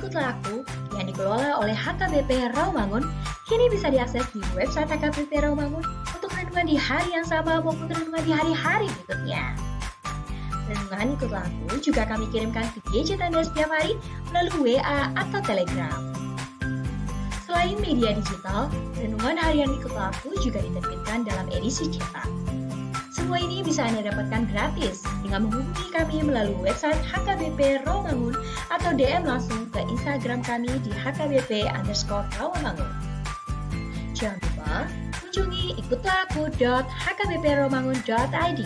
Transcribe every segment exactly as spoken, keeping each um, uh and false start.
Ikutlah Aku yang dikelola oleh H K B P Rawamangun kini bisa diakses di website H K B P Rawamangun untuk renungan di hari yang sama maupun renungan di hari-hari berikutnya. Renungan Ikutlah Aku juga kami kirimkan ke gadget Anda setiap hari melalui W A atau Telegram. Selain media digital, renungan harian Ikutlah Aku juga diterbitkan dalam edisi cetak. Semua ini bisa Anda dapatkan gratis dengan menghubungi kami melalui website H K B P Rawamangun atau D M langsung ke Instagram kami di H K B P underscore Rawamangun. Jangan lupa kunjungi ikutlah aku dot H K B P rawamangun dot I D.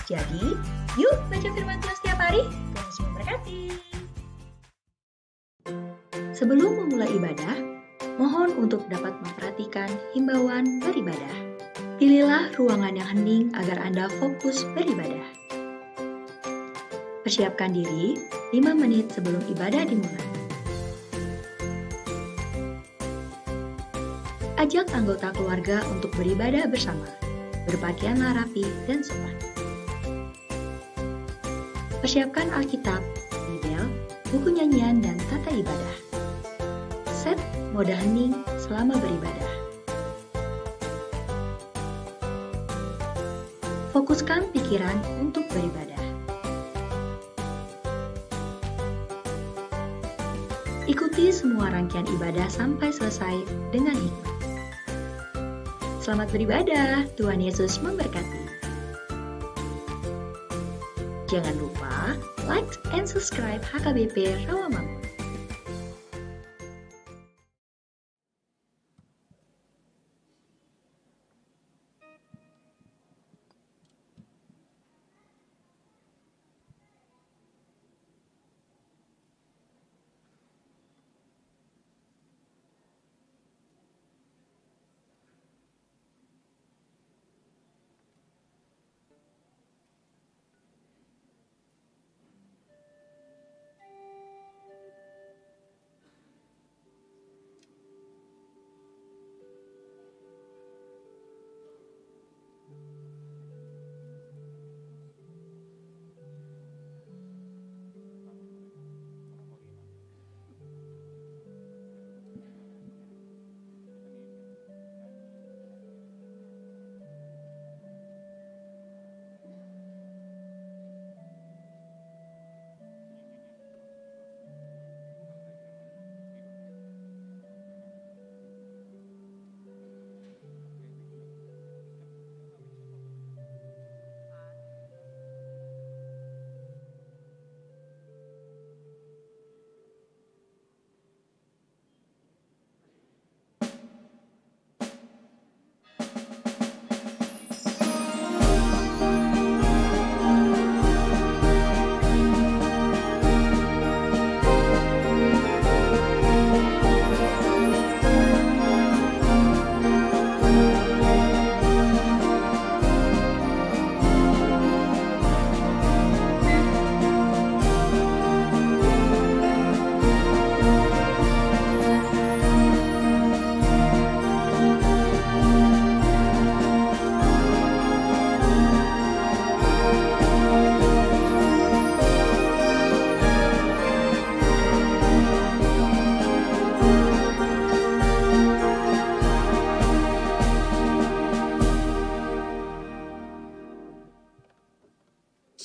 Jadi, yuk baca firman Tuhan setiap hari. Tuhan Yesus memberkati. Sebelum memulai ibadah, mohon untuk dapat memperhatikan himbauan beribadah. Pilihlah ruangan yang hening agar Anda fokus beribadah. Persiapkan diri lima menit sebelum ibadah dimulai. Ajak anggota keluarga untuk beribadah bersama. Berpakaianlah rapi dan sopan. Persiapkan Alkitab, Bibel, buku nyanyian, dan tata ibadah. Set mode hening selama beribadah. Fokuskan pikiran untuk beribadah. Ikuti semua rangkaian ibadah sampai selesai dengan hikmat. Selamat beribadah, Tuhan Yesus memberkati. Jangan lupa like and subscribe H K B P Rawamangun.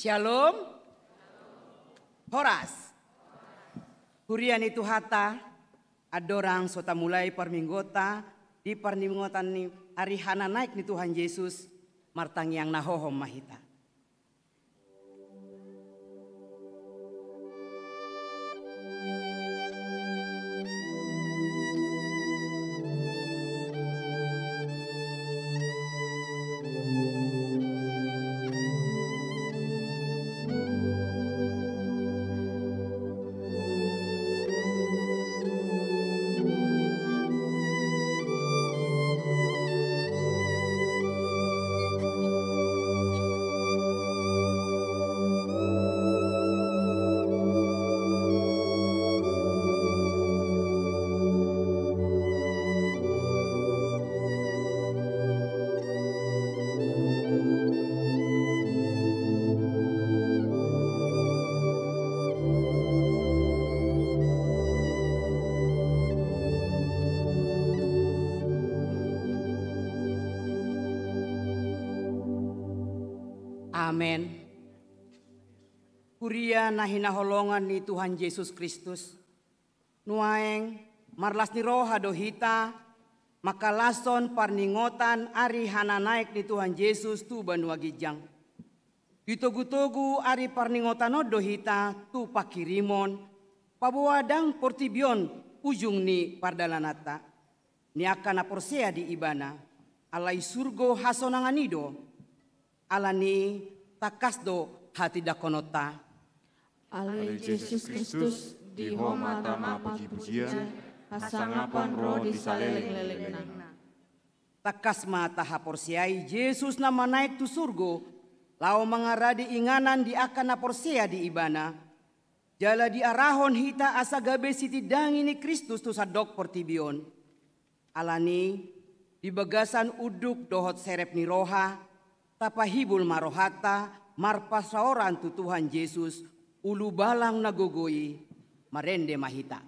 Syalom. Horas. Huria ni Tuhanta, andorang so tamulai parmingguonta di parningotan ni ari hananaek ni Tuhan Jesus, martangiang na hohom ma hita. Amen. Huria na hinaholongan ni Tuhan Jesus Kristus, nuaeng marlas ni roha do hita mangkalashon parningotan ari hananaek ni Tuhan Jesus tu banua ginjang. Ditogutogu ari parningotan on do hita tu panghirimon, paboa ndang portibi on ujung ni pardalananta, ni angka na porsea di Ibana, alai surgo hasonangan i do. Alani tangkas do hatindangkononta. Ale Jesus Kristus, di Ho ma tama pujipujian, hasangapon ro di salelenglelengna. Tangkas ma tahaporseai Jesus na manaek tu surgo, laho mangaradi inganan di angka na porsea di Ibana, jala diarahon hita asa gabe sitindangi ni Kristus tu sandok portibi on. Alani, di bagasan unduk dohot serep ni roha, tapahibul ma rohanta marpasaoran tu Tuhan Jesus, ulubalang na gogo i. Marende ma hita.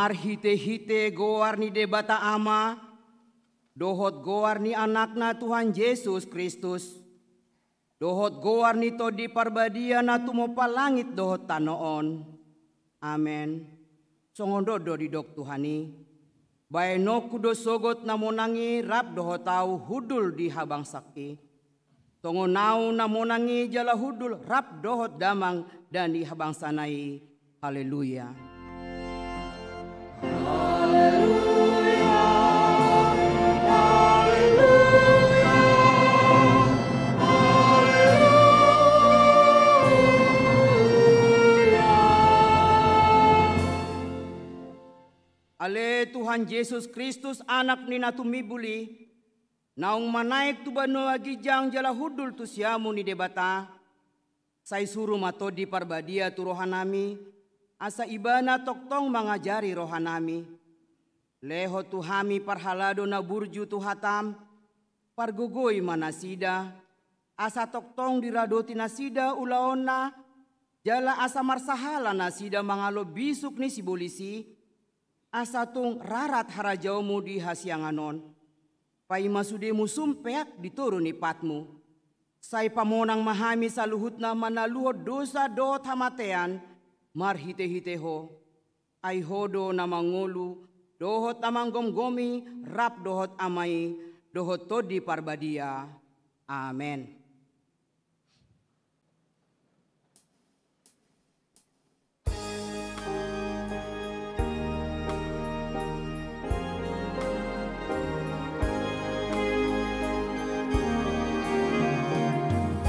Marhite-hite goar ni Debata Ama, dohot goar ni Anakna Tuhan Jesus Kristus, dohot goar ni Tondi Parbadia na tumompa langit dohot tano on. Amen. Songon on do didok Tuhan i: Baenonku do sogot na monang i rap dohot ahu hundul di habangsak i. Songon ahu na monang i jala hundul rap dohot damang dan di habangsana i. Haleluya. Haleluya. Haleluya. Haleluya. Ale Tuhan Jesus Kristus, Anak ni na tumimbul i, naung manaek tu banua ginjang jala hundul tu siamun ni Debata, sai suru ma Tondi Parbadia tu rohanami, asa Ibana tongtong mangajari rohanami. Lehon tu hami parhalado na burju tu hatam, pargogoi ma nasida, asa tongtong diradoti nasida ulaonna, jala asa marsahala nasida mangalo bisuk ni sibolis i, asa tung rarat harajaonmu di hasiangan on. Paima sude musum peak di toru ni patmu. Sai pamonang ma hami saluhutna manaluhon dosa dohot hamatean, marhite-hite Ho. Ai Ho do na mangolu, dohot na manggomgomi, rap dohot Ama i, dohot Tondi Parbadia. Amen.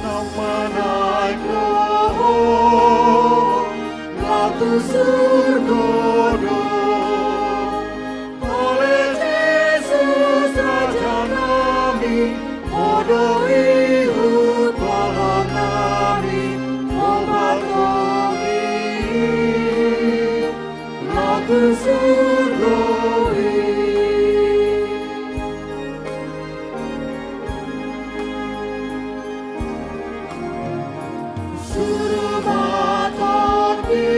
Naung manaek do Ho, laho tu surgo do. Ale Jesus Raja nami, Ho do ihut holong nami, hombar Ho i, laho tu surgo i. Suru ma Tondi,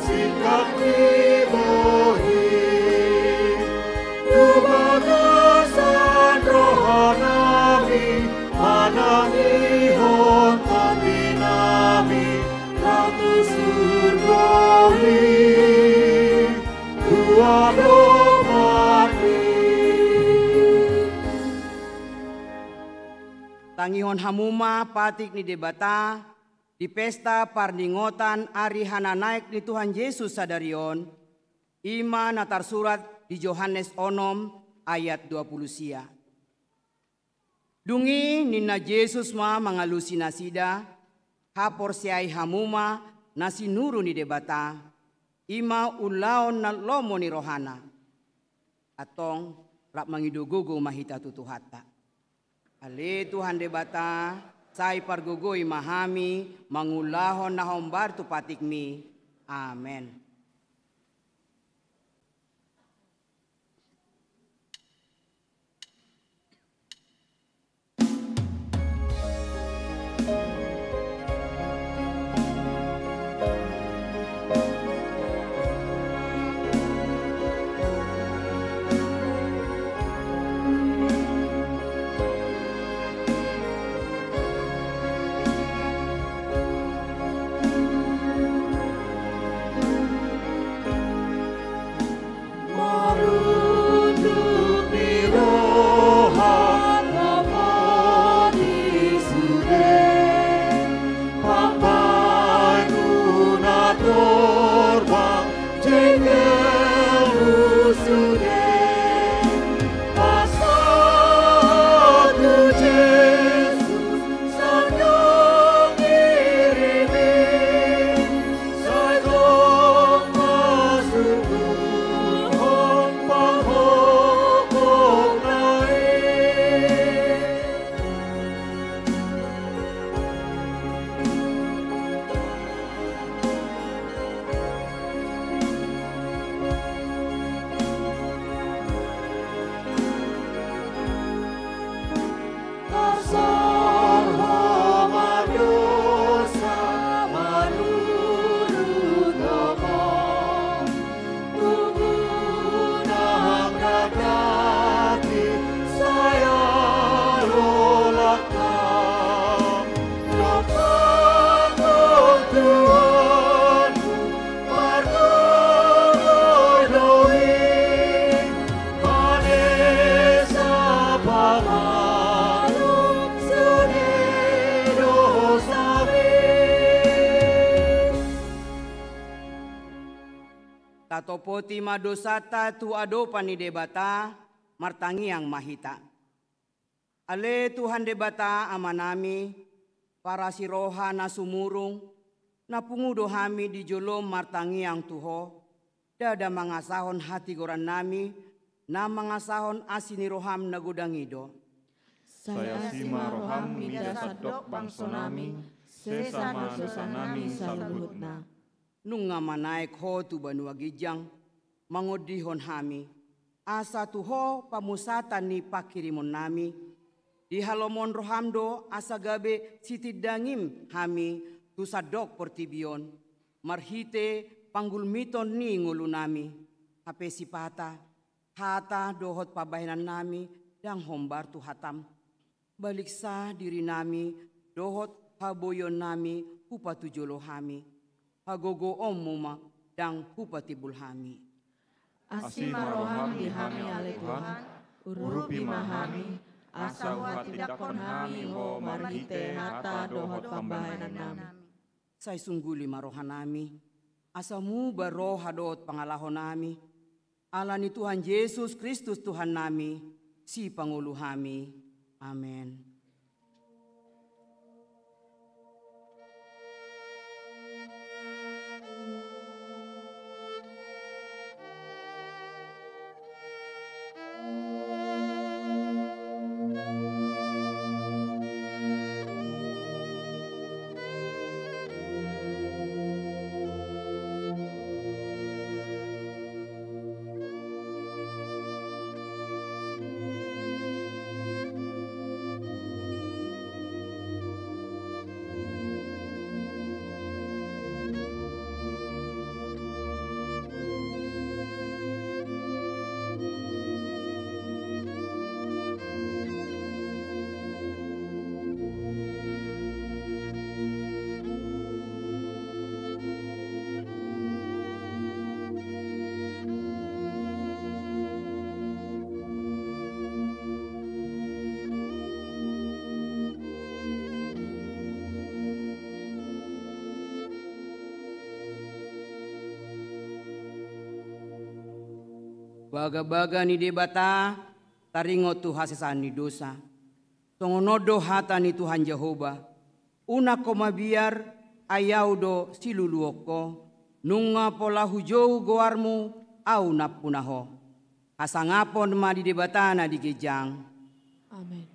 singkat ni bohi, tu bagasan roha nami, manangihon Tondi nami, laho tu surgo i, tu adopan i. Tangihon hamu ma patik ni Debata di pesta parningotan ari hananaek ni Tuhan Jesus sadari on, i ma na tarsurat di Johannes onom ayat dua pulu sia. Dung i ninna Jesus ma mangalusi nasida: Haporseai hamu ma na sinuru ni Debata, i ma ulaon na lomo ni rohana. Antong, rap mangido gogo ma hita tu Tuhanta. Ale Tuhan Debata, sai pargogoi ma hami mangulahon na hombar tu patikmi. Amen. Marunduk ni roha na mati sude, pambahenmu na torbar jengkelmu sude. Pasahat tu Jesus, sandok dirimu. Tarsorho ma dosa manurut Ho. Topoti ma dosanta tu adopan ni Debata, martangiang ma hita. Ale Tuhan Debata Amanami, parasi roha na sumurung, na pungu do hami di jolom martangiang tu Ho, ndada mangasahon hatigorannami, na mangasahon asi ni roham na godang i do. Sai asi ma roham mida sandok bangsonami, sesa ma dosanami saluhutna. Nunga manaek Ho tu banua ginjang, mangondihon hami, asa tu Ho pamusatan ni panghirimonnami, dihalomohon roham do asa gabe sitindangim hami tu sandok portibi on, marhite panggulmiton ni ngolunami, hape sipata, hata dohot pambahenannami ndang hombar tu hatam. Baliksa dirinami dohot haboionnami hupatujolo hami. Hagogoonmu ma ndang hupatimbul hami. Asi ma roham di hami ale Tuhan, urupi ma hami, asa huhatindanghon hami Ho marhite hata dohot pambahenannami. Sai sungguli ma rohanami, asa muba roha dohot pangalahonami, ala ni Tuhan Jesus Kristus Tuhannami, Sipangolu hami. Amen. Bagabaga ni Debata taringot tu hasesaan ni dosa. Songon on do hata ni Tuhan Jahowa: Unang ho mabiar, ai Ahu do siluluon ho. Nunga pola hujou goarmu, Ahu nampuna ho. Hasangapon ma di Debata na di ginjang. Amen.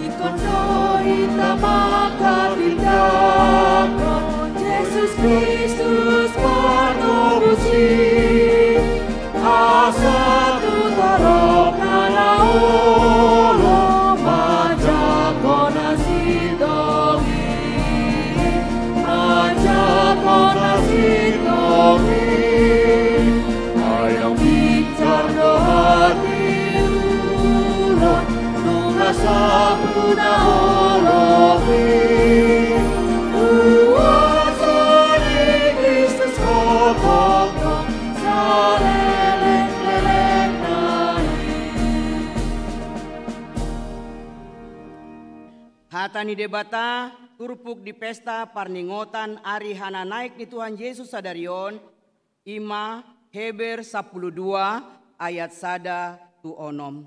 Ingkon do hita manghatindanghon Jesus Kristus partobusi. Asa tu torop na olo manjangkon na sintong i, manjangkon na sintong i. Ai naung pinsar do hatiulon nunga sapu na holong i. Kuasa ni Kristus hotongkong saleleng-lelengna i. Hata ni Debata turpuk di pesta parningotan ari hananaek ni Tuhan Jesus sadari on, i ma Heber sampulu dua ayat sada tu onom.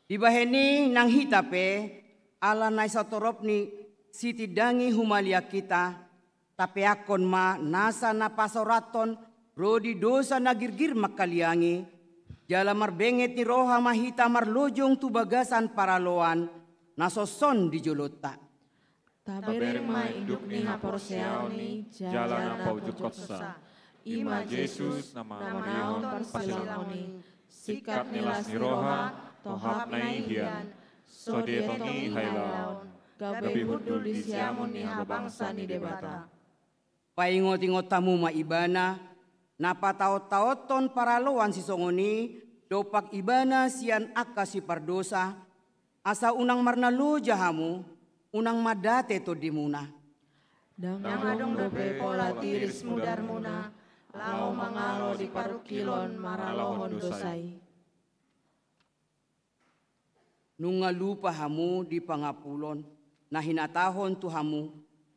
Dibahen i nang hita pe, ala na i satorop ni sitindangi humaliang hita, tapeakkon ma nasa na pasorathon ro di dosa na girgir mangkaliangi, jala marbenget ni roha ma hita marlojong tu bagasan paraloan na songon di jolonta. Tabereng ma induk ni haporseaon i jala na paujunghonsa, i ma Jesus na mangalehon parsilangkon i, singkat ni las ni roha, tohapna i hian, so dietong i hailaon, gabe hundul di siamun ni habangsa ni Debata. Paingot-ingot hamu ma ibana, na pataon-taonhon paraloan sisongon i dompak ibana sian angka sipardosa, asa unang marnaloja hamu, unang mandate tondimuna. Ndang adong dope pola tiris mudarmuna, laho mangalo di parungkilon maralohon dosa i. Nunga lupa hamu di pangampulon na hinatahon tu hamu,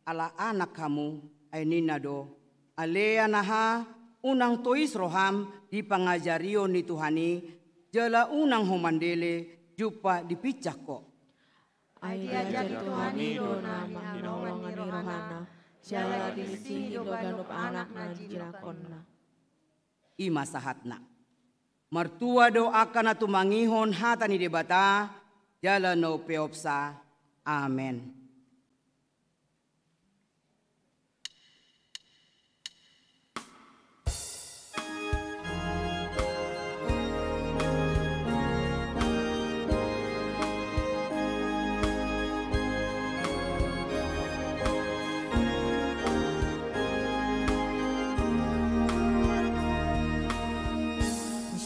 ala anak hamu, ai ninna do: Ale anaha, unang tois roham di pangajarion ni Tuhan i, jala unang ho mandele jumpa dipinsang ho. Ai diajari Tuhan i do na hinaholongan ni rohana, jala dilisihi do ganup anak na dijinakkonna. I ma sahatna. Martua do angka na tumangihon hata ni Debata, jala na umpeopsa. Amen.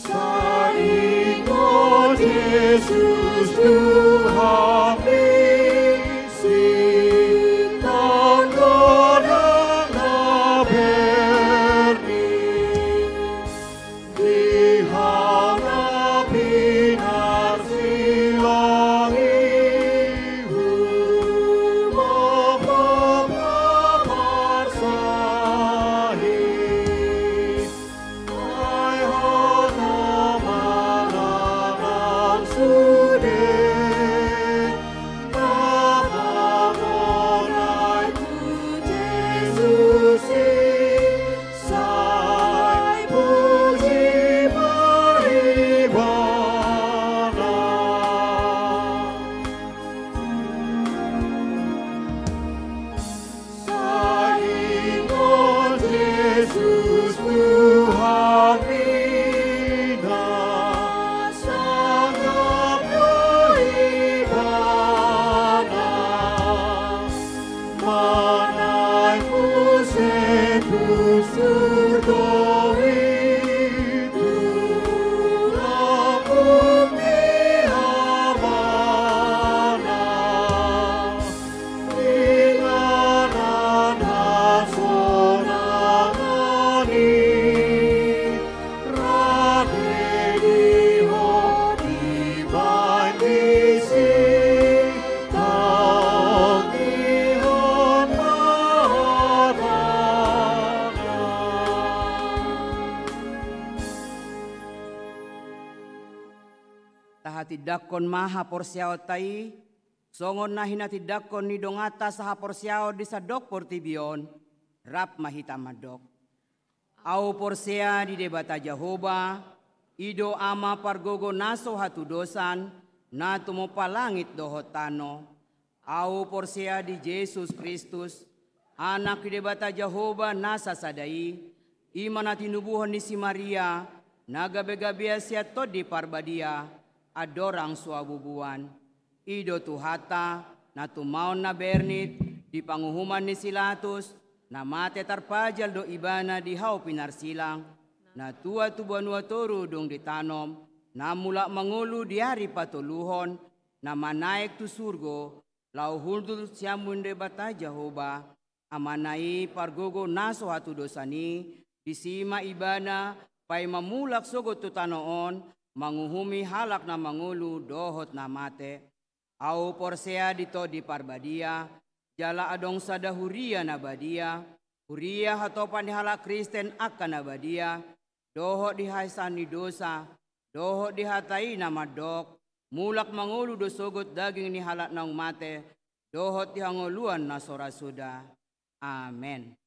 Sai ingot Jesus Tuhanmi, sintong godang na berni. Di hau na pinarsilang i, humophop ma parsahit. Ai hata manang sude na mangonai tu Jesus i, sai puji ma ibana. Sai ingot Jesus Tuhanmi, na sangap do ibana. Manaek muse tu surgo i, tu lambung ni Amana. Inganan hasonangan i, rade di ho dibahen disi, tangihon ma hatana. Tahatindangkon ma haporseaonta i, songon na hinatindangkon ni donganta sahaporseaon di sandok portibi on, rap ma hita mandok. Ahu porsea di Debata Jahowa, i do Ama pargogo na so hatudosan, na tumompa langit dohot tano. Ahu porsea di Jesus Kristus, Anak ni Debata Jahowa na sasada i, i ma na tinubuhon ni si Maria, na gabegabean sian Tondi Parbadia, andorang so habubuan. I do Tuhanta, na tumaon na bernit, di panguhuman ni si Latus, na mate tarpajal do Ibana di hau pinarsilang, na tuat tu banua toru dung ditanom, na mulak mangolu di ari patoluhon, na manaek tu surgo, laho hundul sian Debata Jahowa, Amana i pargogo na so hatudosan i, disi ma Ibana, paima mulak sogot tu tano on, manguhumi halak na mangolu dohot na mate. Ahu porsea di Tondi Parbadia, jala adong sada huria na badia, huria hatopan ni halak Kristen angka na badia, dohot di hahisahan ni dosa, dohot di hata i na mandok, mulak mangolu do sogot daging ni halak naung mate, dohot di hangoluan na so ra suda. Amen.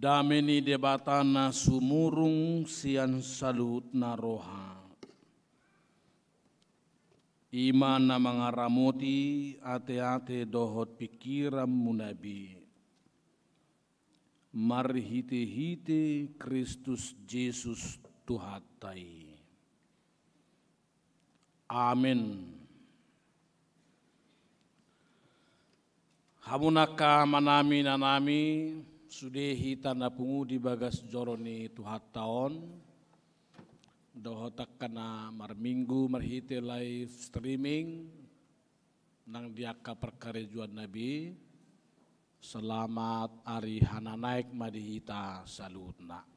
Dame ni Debata na sumurung sian saluhutna roha, i ma na mangaramoti ateate dohot pingkiranmuna be, marhitehite Kristus Jesus Tuhanta i. Amen. Hamu angka amanami, inanami, sude hita na pungu di bagas joro ni Tuhanta on, dohot angka na marminggu marhite live streaming nang di angka parkarejoanna be, selamat ari Hananaek ma di hita saluhutna.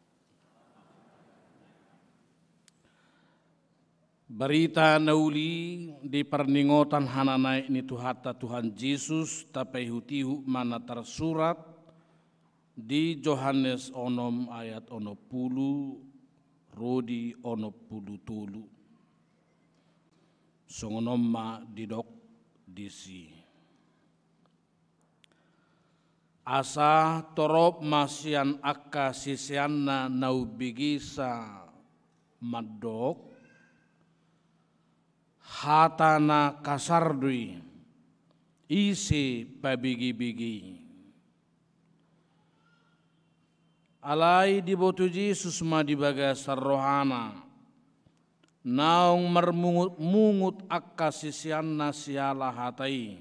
Barita na uli di parningotan Hananaek ni Tuhanta Tuhan Jesus, tapaihutihut ma na tarsurat di Johannes onom ayat onom pulu ro di onom pulu tolu. Songon on ma didok disi. Asa torop ma sian angka siseanna na umbegesa mandok, hata na kasar do i, ise pabegebege i. Alai diboto Jesus ma di bagasan rohana, naung marmungutmungut angka siseanna siala hata i.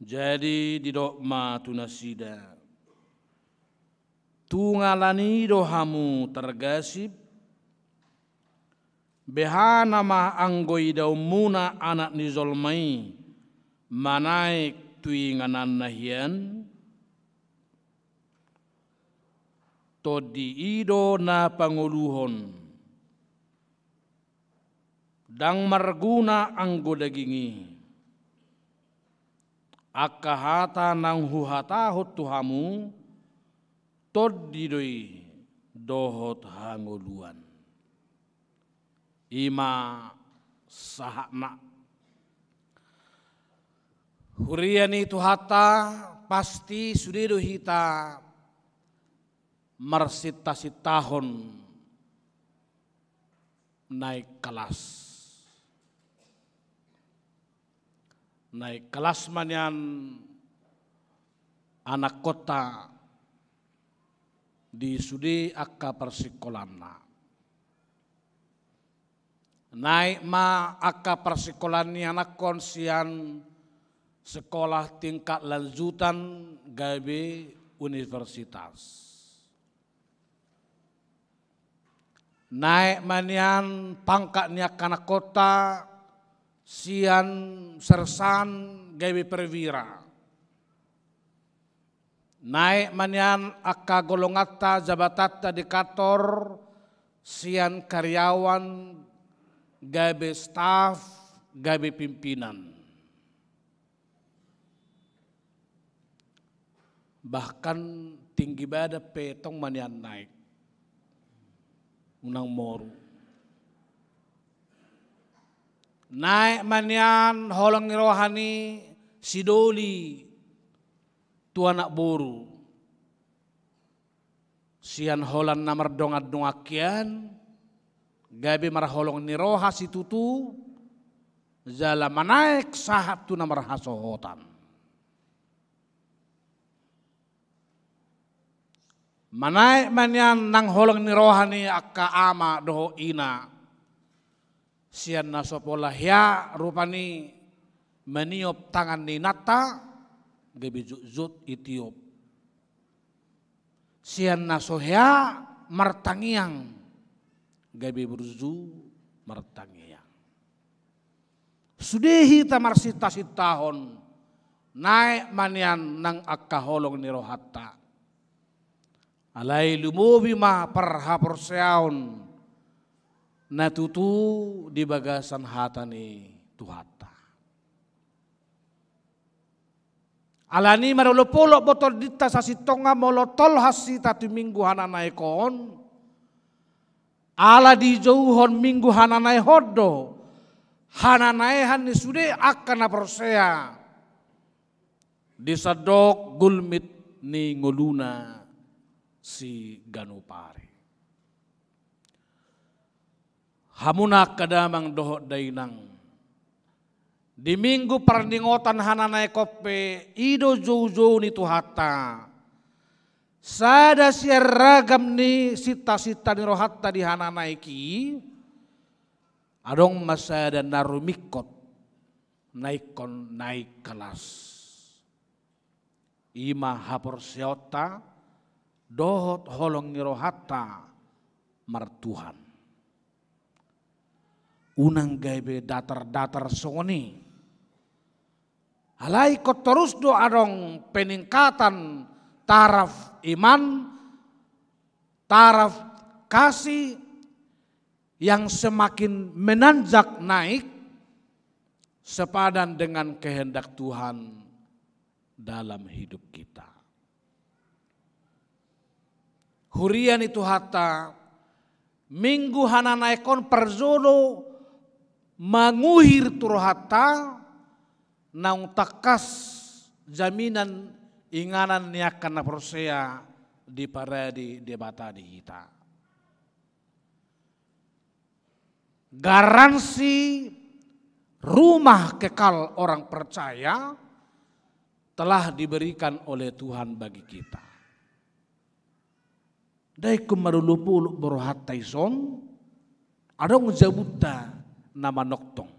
Jadi didok ma tu nasida, tung alani do hamu targasip? Behana ma anggo idaonmuna Anak ni jolma i manaek tu ingananna hian? Tondi i do na pangoluhon, ndang marguna anggo daging i. Angka hata naung huhatahon tu hamu, tondi do i dohot hangoluan. I ma sahatna. Huria ni Tuhanta, pasti sude do hita marsintahon naek kelas. Naek kelas ma nian anakkonta di sude angka parsingkolanna. Naek ma angka parsingkolaan ni anakkon sian sekolah tingkat lanjutan gabe universitas. Naek ma nian pangkat ni angka anakkonta sian sersan gabe perwira. Naek ma nian angka golonganta, jabatanta di kantor, sian karyawan gabe staf, gabe pimpinan. Bahkan tinggi badan pe tong ma nian naek. Unang moru. Naek ma nian holong ni roha ni si doli tu anak boru. Sian holan na mardongan-dongan hian, gabe marholong ni roha situtu, jala manaek sahat tu na marhasohotan. Manaek ma nian nang holong ni roha ni angka ama dohot ina. Sian na so pola hea rupani maniop tangan ni inanta, gabe jotjot itiop. Sian na so hea martangiang, gabe burju martangiang. Sude hita marsintahon, naek ma nian nang angka holong ni rohanta. Alai lumobi ma parhaporseaon na tutu di bagasan hata ni Tuhanta. Alani marolopolop do tondinta sasintongna molo tolhas hita tu Minggu Hananaek on. Ala dijouhon Minggu Hananaek on do hananaehan ni sude angka na porsea di sandok gulmit ni ngoluna siganup ari. Hamuna angka damang dohot dainang, di Minggu parningotan hananaekon pe i do joujou ni Tuhanta. Sada sian ragam ni sintasinta ni rohanta di hananaek i, adong ma sada na rumingkot, na ingkon naik kelas. I ma haporseaonta dohot holong ni rohanta martuhan. Unang gabe datar-datar songon i. Alai ingkon torus do adong peningkatan taraf iman, taraf kasih yang semakin menanjak naik sepadan dengan kehendak Tuhan dalam hidup kita. Huria ni Tuhanta, Minggu hananaekon parjolo manguhir tu rohanta naung tangkas jaminan inganan ni angka na porsea diparade Debata di hita. Garansi rumah kekal orang percaya telah diberikan oleh Tuhan bagi kita. Dai ingkon marolopolop rohanta dison, adong jabunta na manongtong.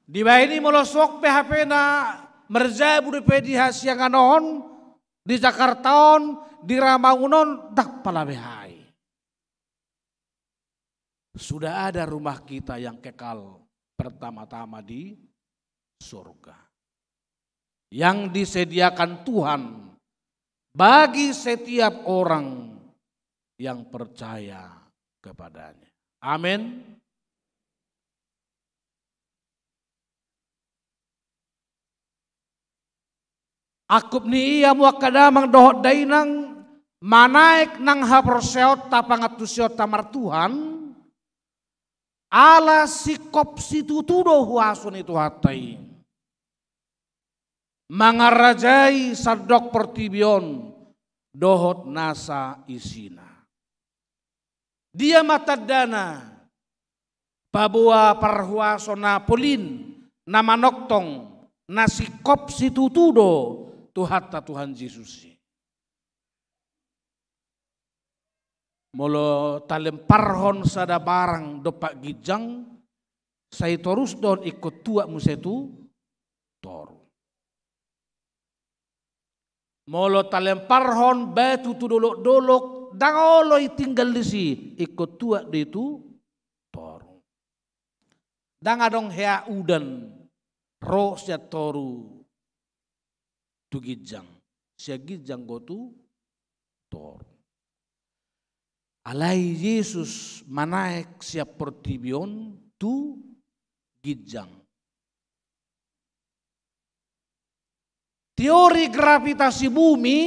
Dibaen i molo suang pe hapena marjabu dope di hasiangan on, di Jakarta on, di Ramangun on, ndang pala behai. Sudah ada rumah kita yang kekal pertama-tama di surga, yang disediakan Tuhan bagi setiap orang yang percaya kepada-Nya. Amin. Angkup ni i, hamu angka damang dohot dainang, manaek nang haporseaonta, pangantusionta martuhan, ala singkop situtu do huaso ni Tuhanta i mangarajai sandok portibi on dohot nasa isina. Dia ma tandana paboa parhuaso na polin, na manongtong, na singkop situtu do Tuhanta Tuhan Jesus i? Molo talemparhon sada barang dompak ginjang, sai torus do on ingkon tuat muse tu toru. Molo talemparhon batu tu dolok-dolok, ndang olo i tinggal disi, ingkon tuat do i tu toru. Ndang adong hea udan ro sian toru tu ginjang, sian ginjang do tu toru. Alai Jesus manaek sian portibi on tu ginjang. Teori gravitasi bumi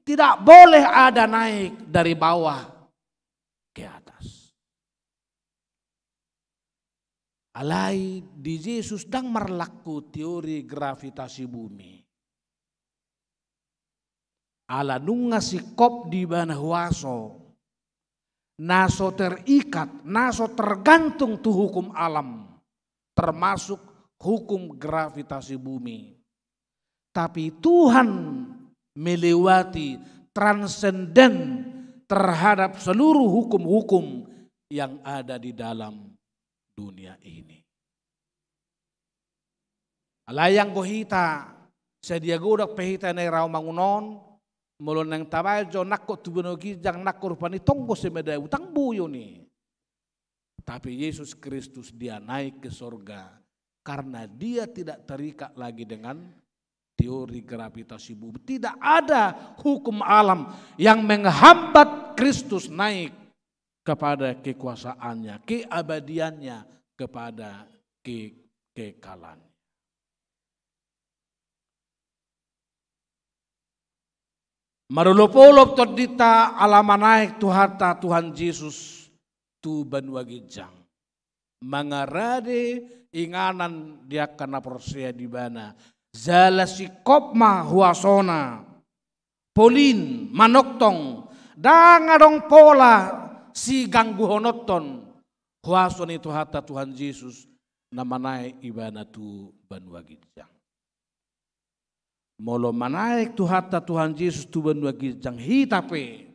tidak boleh ada naik dari bawah ke atas. Alai di Jesus ndang marlaku teori gravitasi bumi. Ala nunga singkop di ibana huaso, na so terikat, na so tergantung tu hukum alam, termasuk hukum gravitasi bumi. Tapi Tuhan melewati, transenden terhadap seluruh hukum-hukum yang ada di dalam dunia ini. Alai anggo hita, sadia godang pe hita na i Rawamangun on, molo naeng tabaen jo nangkok tu banua ginjang, nangkok rupani tonggo si mada utang buyu ni. Tapi Yesus Kristus, Dia naik ke sorga karena Dia tidak terikat lagi dengan teori gravitasi bumi. Tidak ada hukum alam yang menghambat Kristus naik kepada kekuasaannya, keabadiannya, kepada kekekalannya. Marolopolop tondinta ala manaek Tuhanta Tuhan Jesus tu banua ginjang, mangarade inganan di angka na porsea di Ibana, jala singkop ma huasona, polin, manongtong, ndang adong pola sigangguhononhon huaso ni Tuhanta Tuhan Jesus na manaek ibana tu banua ginjang. Molo manaek Tuhanta Tuhan Jesus tu banua ginjang, hita pe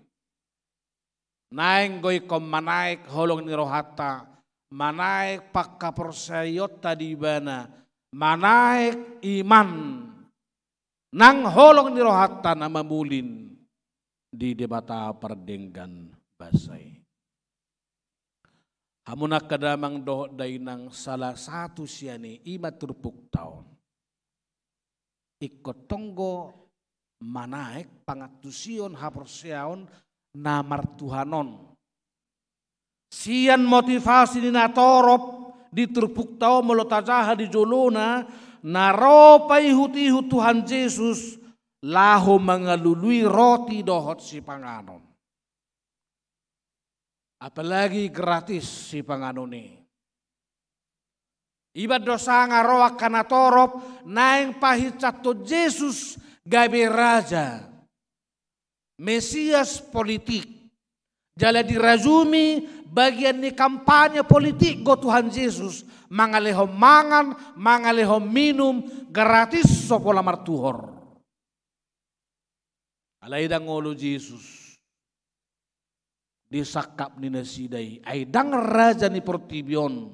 naeng do ingkon manaek holong ni rohanta, manaek panghaporseaonta di ibana, manaek iman nang holong ni rohanta na mamulin di Debata pardenggan basa i. Hamu angka damang dohot dainang, salah satu sian i, i ma turpukta on. Ingkon tong do manaek pangantusion, haporseaon na martuhan on. Sian motivasi ni natorop di turpukta on, molo tajaha di jolona, na ro paihutihut Tuhan Jesus laho mangalului roti dohot sipanganon. Apalagi gratis sipanganon i. Iba do sanga ro angka natorop naeng pahinsanhon Jesus gabe raja, Mesias politik. Jala dirajumi bagian ni kampanye politik do Tuhan Jesus, mangalehon mangan, mangalehon minum gratis so pola martuhor. Alai ndang olo Jesus disangkap ni nasida i, ai ndang raja ni portibi on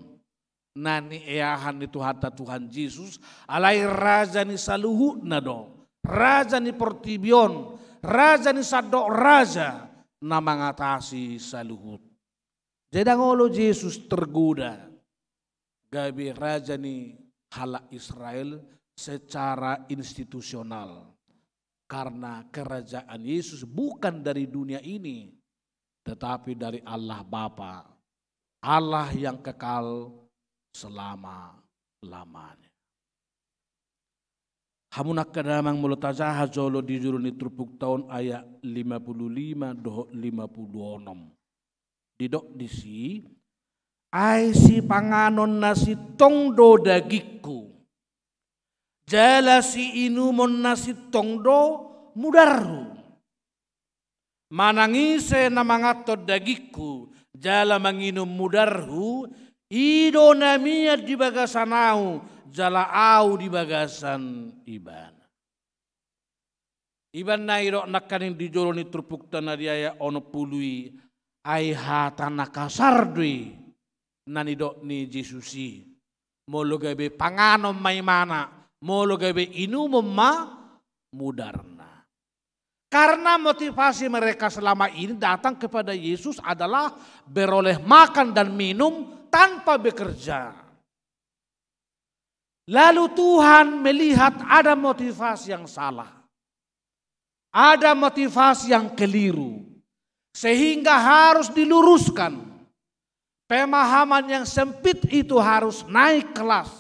na nieahan ni Tuhanta Tuhan Jesus, alai raja ni saluhutna do, raja ni portibi on, raja ni sandok raja na mangatasi saluhut. Jadi ndang olo Jesus tergoda gabe raja ni halak Israel secara institusional. Karena kerajaan Yesus bukan dari dunia ini, tetapi dari Allah Bapa, Allah yang kekal selama-lamanya. Hamu angka damang, molo tajaha jolo di jolo ni turpukta on, ayat lima puluh lima dohot lima puluh onom. Didok disi, ai sipanganon na sintong do dagingku, jala siinumon na sintong do mudarhu. Manang ise na manganhon dagingku jala manginum mudarhu, i do na mian di bagasan ahu, jala ahu di bagasan ibana. Iba na didok nangkaning di jolo ni turpukta na di ayat onom pulu i, ai hata na kasar do i na nidok ni Jesus i. Molo gabe panganon ma imana, molo gabe inumon ma mudarna. Karena motivasi mereka selama ini datang kepada Yesus adalah beroleh makan dan minum tanpa bekerja. Lalu Tuhan melihat ada motivasi yang salah, ada motivasi yang keliru, sehingga harus diluruskan. Pemahaman yang sempit itu harus naik kelas,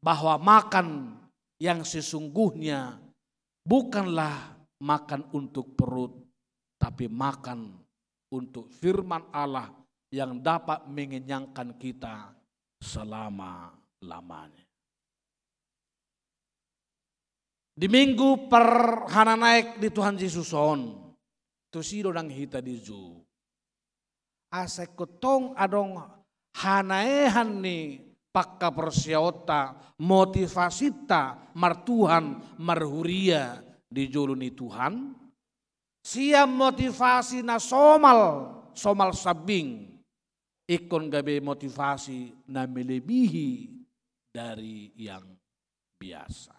bahwa makan yang sesungguhnya bukanlah makan untuk perut, tapi makan untuk firman Allah yang dapat mengenyangkan kita selama-lamanya. Di minggu parhananaek ni Tuhan Jesus on, tusi do nang hita dijou. Asa ingkon tong adong hanaehan ni panghaporseaonta, motivasinta martuhan, marhuria di jolo ni Tuhan, sian motivasi na somal, somal sambing, ingkon gabe motivasi na melebihi dari yang biasa.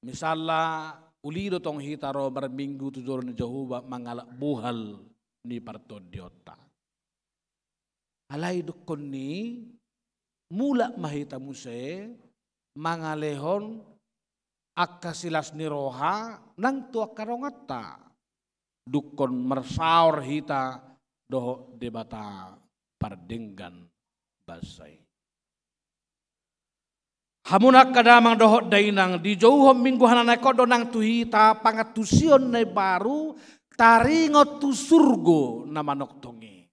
Misalna, uli do tong hita ro marminggu tu jolo ni Jahowa mangalap bohal ni partondionta. Alai dungkon i, mulak ma hita muse mangalehon angka silas ni roha nang tu angka donganta. Dungkon marsaor hita dohot Debata pardenggan basa i. Hamu angka damang dohot dainang, dijouhon minggu hananaek on do nang tu hita pangantusion na imbaru, taringot tu surgo na manongtong i.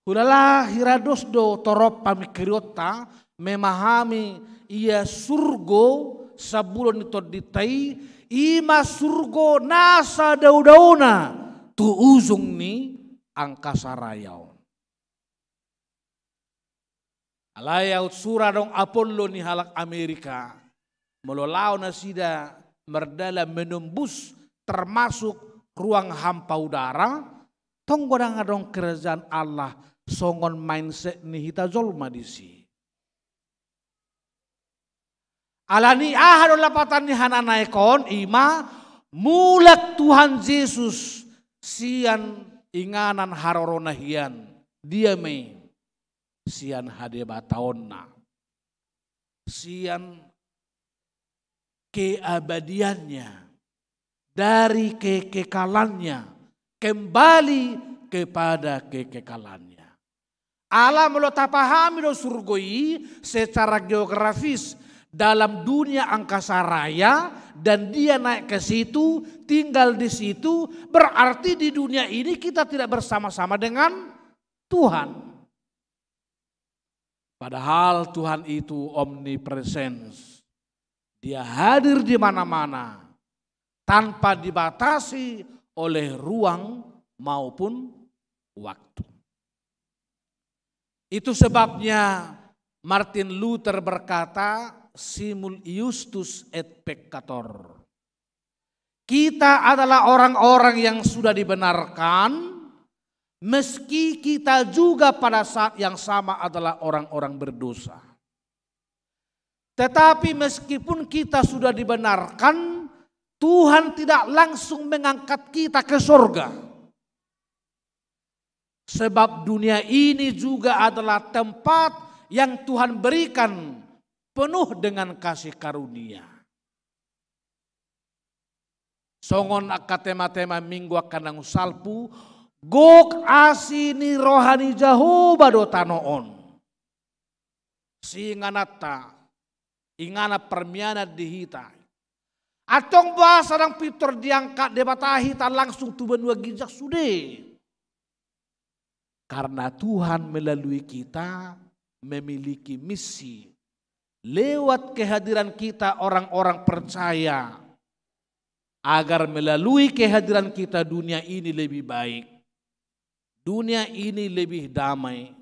Hulala hira dos do torop pamingkirionta memahami ia surgo sambulo ni tondinta i, i ma surgo na sadao-daona tu ujung ni angkasa raya on. Alai aut sura adong Apollo ni halak Amerika, molo laho nasida mardalan menembus termasuk ruang hampa udara, tong godang adong kerajaan Allah songon mindset ni hita jolma disi. Alani aha do lapatan ni hananaek on, i ma mulak Tuhan Jesus sian inganan harorona hian, dia ma i, sian hadebataonna, sian keabadiannya, dari kekekalannya, kembali kepada kekekalannya. Ala molo tapahami do surgo i secara geografis dalam dunia angkasa raya, dan dia naik ke situ, tinggal di situ, berarti di dunia ini kita tidak bersama-sama dengan Tuhan. Padahal Tuhan itu omnipresence. Dia hadir di mana-mana, tanpa dibatasi oleh ruang maupun waktu. Itu sebabnya Martin Luther berkata, "Simul iustus et peccator." Kita adalah orang-orang yang sudah dibenarkan, meski kita juga pada saat yang sama adalah orang-orang berdosa. Tetapi meskipun kita sudah dibenarkan, Tuhan tidak langsung mengangkat kita ke sorga. Sebab dunia ini juga adalah tempat yang Tuhan berikan penuh dengan kasih karunia. Songon angka tema-tema minggu angka naung salpu, gok asi ni roha ni Jahowa do tano on. Siingananta, inganan parmianan di hita. Antong boasa ndang pintor diangkat Debata hita langsung tu banua ginjang, sude. Karena Tuhan melalui kita memiliki misi lewat kehadiran kita orang-orang percaya, agar melalui kehadiran kita dunia ini lebih baik, dunia ini lebih damai,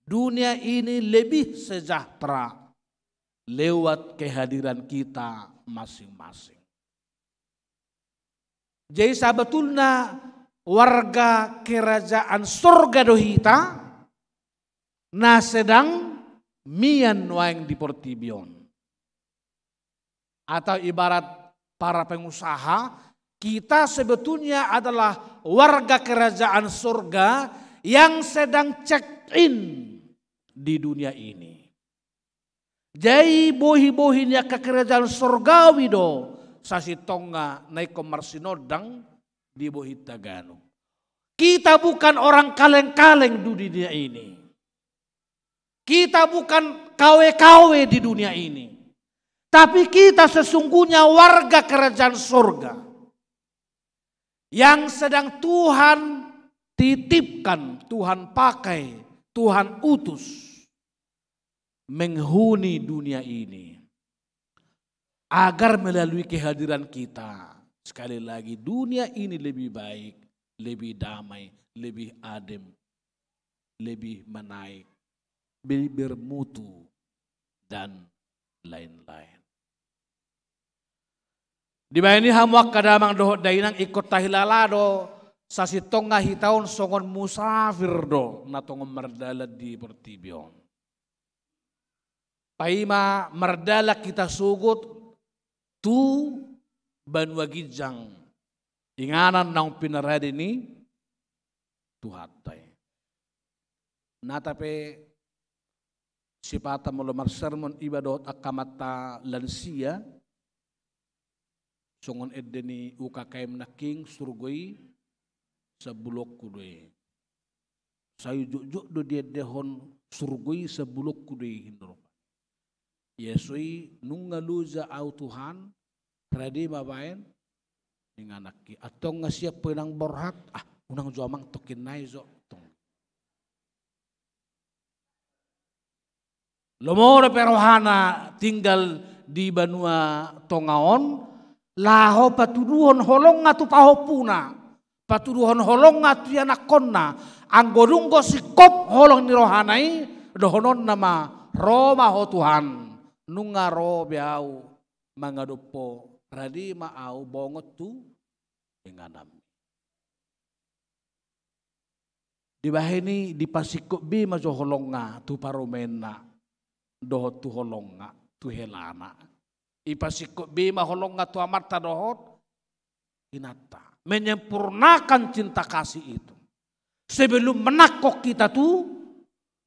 dunia ini lebih sejahtera lewat kehadiran kita masing-masing. Jadi sabetulna warga kerajaan sorga do hita na sedang mian nuaeng di portibi on. Atau ibarat para pengusaha, kita sebetulnya adalah warga kerajaan sorga yang sedang check in di dunia ini. Jadi bohi-bohi ni angka kerajaan sorgawi do sasintongna na ingkon marsinondang di bohinta ganup. Kita bukan orang kaleng-kaleng di dunia ini. Kita bukan K W K W di dunia ini. Tapi kita sesungguhnya warga kerajaan sorga yang sedang Tuhan titipkan, Tuhan pakai, Tuhan utus menghuni dunia ini. Agar melalui kehadiran kita, sekali lagi, dunia ini lebih baik, lebih damai, lebih adem, lebih menaik, lebih bermutu, dan lain-lain. Dibahen i hamu angka damang dohot dainang, ingkon tahilala do, sasintongna hita on songon musafir do na tongon mardalan di portibi on. Paima mardalan hita sogot tu banua ginjang, inganan naung pinarade ni Tuhanta i. Nata pe sipata molo marsermon iba dohot angka amanta lansia, songon ende ni U K K M nangkin, surgo i sambulongku do i. Sai jotjot do diendehon surgo i sambulongku do i, ninna. Ia so i, nunga loja au Tuhan, rade ma baen, ninna nangkin. Antong nga siap pe inang borhat, ah, unang jo amang, tongkin nai jo, tong. Lomo dope rohana tinggal di banua tonga on, laho patuduhon holongna tu pahompuna, patuduhon holongna tu ianakkonna, anggo dung do singkop holong ni rohana i, dohononna ma, ro ma ho Tuhan, nunga ro be ahu mangadop ho, rade ma ahu bongot tu ingananmi. Dibahen i dipasingkop be ma jo holongna tu parumaenna, dohot tu holongna, tu helana. Dipasingkop be ma holongna tu amanta dohot inanta. Menyempurnakan cinta kasih itu. Sebelum menangkok kita tu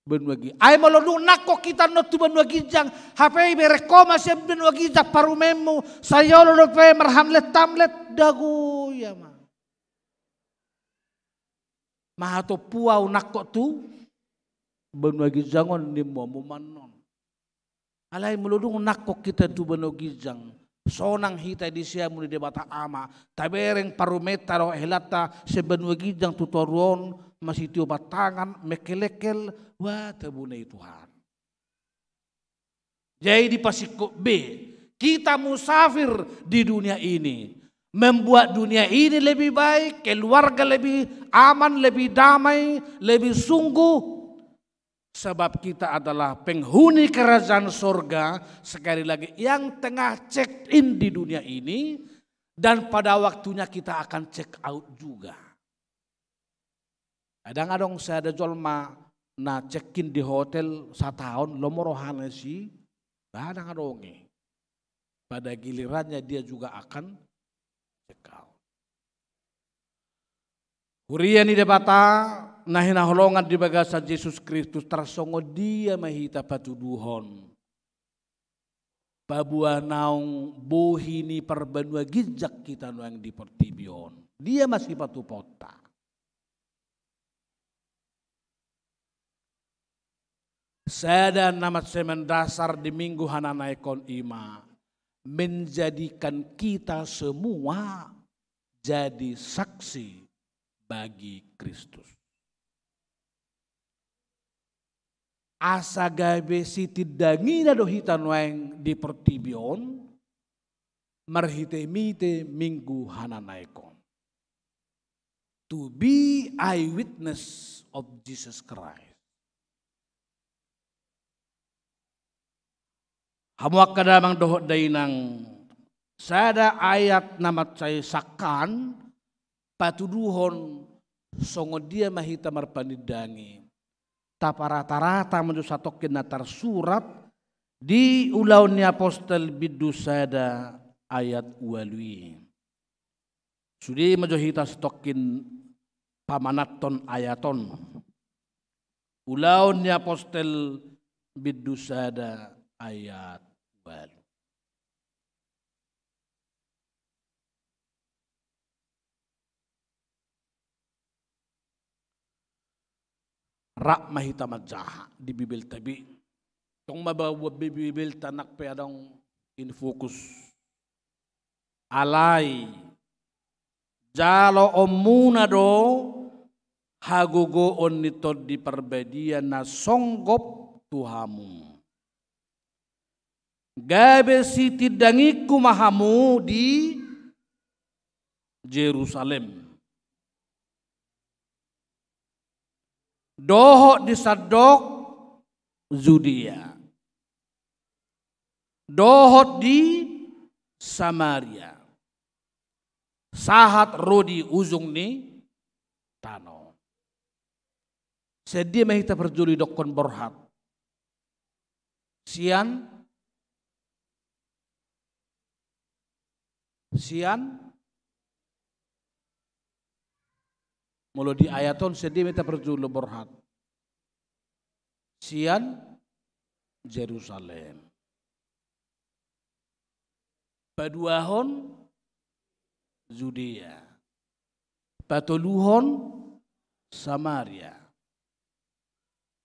banua ginjang. Ai molo dung nangkok hita annon tu banua ginjang, hape ibereng ho ma sian banua ginjang parumaenmu, sai olo dope marhamlet-hamlet, dago ia ma. Maha tompu ahu nangkok tu banua ginjang on, nimmu hamu ma annon. Alai molo dung nangkok hita tu banua ginjang, sonang hita di siamun ni Debata Ama, tabereng parumaenta dohot helanta sian banua ginjang tu toru on, masitio pantangan, mengkelengkel, wah, tabune i Tuhan. Jadi dipasingkop be, kita musafir di dunia ini, membuat dunia ini lebih baik, keluarga lebih aman, lebih damai, lebih sungguh. Sebab kita adalah penghuni kerajaan sorga, sekali lagi, yang tengah check in di dunia ini, dan pada waktunya kita akan check out juga. Ndang adong sada jolma na check in di hotel sataon, lomo rohana disi, ndang adong i. Pada gilirannya dia juga akan check out. Huria ni Debata na hinaholongan di bagasan Jesus Kristus, tarsongon dia ma hita patuduhon paboa naung bohi ni parbanua ginjang hita nuaeng di portibi on. Dia ma sipatupaonta. Sada na mansai mendasar di Minggu Hananaekon i ma menjadikan kita semua jadi saksi bagi Kristus. Asa gabe sitindangina do hita nuaeng di portibi on, marhite-mite Minggu Hananaekon. To be eyewitness of Jesus Christ. Hamu angka damang dohot dainang, sada ayat na mansai sangkaan patuduhon songon dia ma hita marpanindangi. Taparata-rata ma jo satongkin na tarsurat di Ulaon ni Apostel bindu sada ayat ualu i. Sude ma jo hita satongkin pamananhon ayat on. Ulaon ni Apostel bindu sada ayat ualu. Rap ma hita manjaha di Bibelta be. Tong ma ba-, buat be Bibelta nang pe adong in fokus. Alai jaloonmuna do hagogoon ni Tondi Parbadia na songgop tu hamu. Gabe sitindangingku ma hamu di Jerusalem, dohot di sandok Judea, dohot di Samaria, sahat ro di ujung ni tano. Sian dia ma hita parjolo didokkon borhat? Sian, sian, molo di ayat on sian dia ma hita parjolo borhat? Sian Jerusalem. Paduahon Judea. Patoluhon Samaria.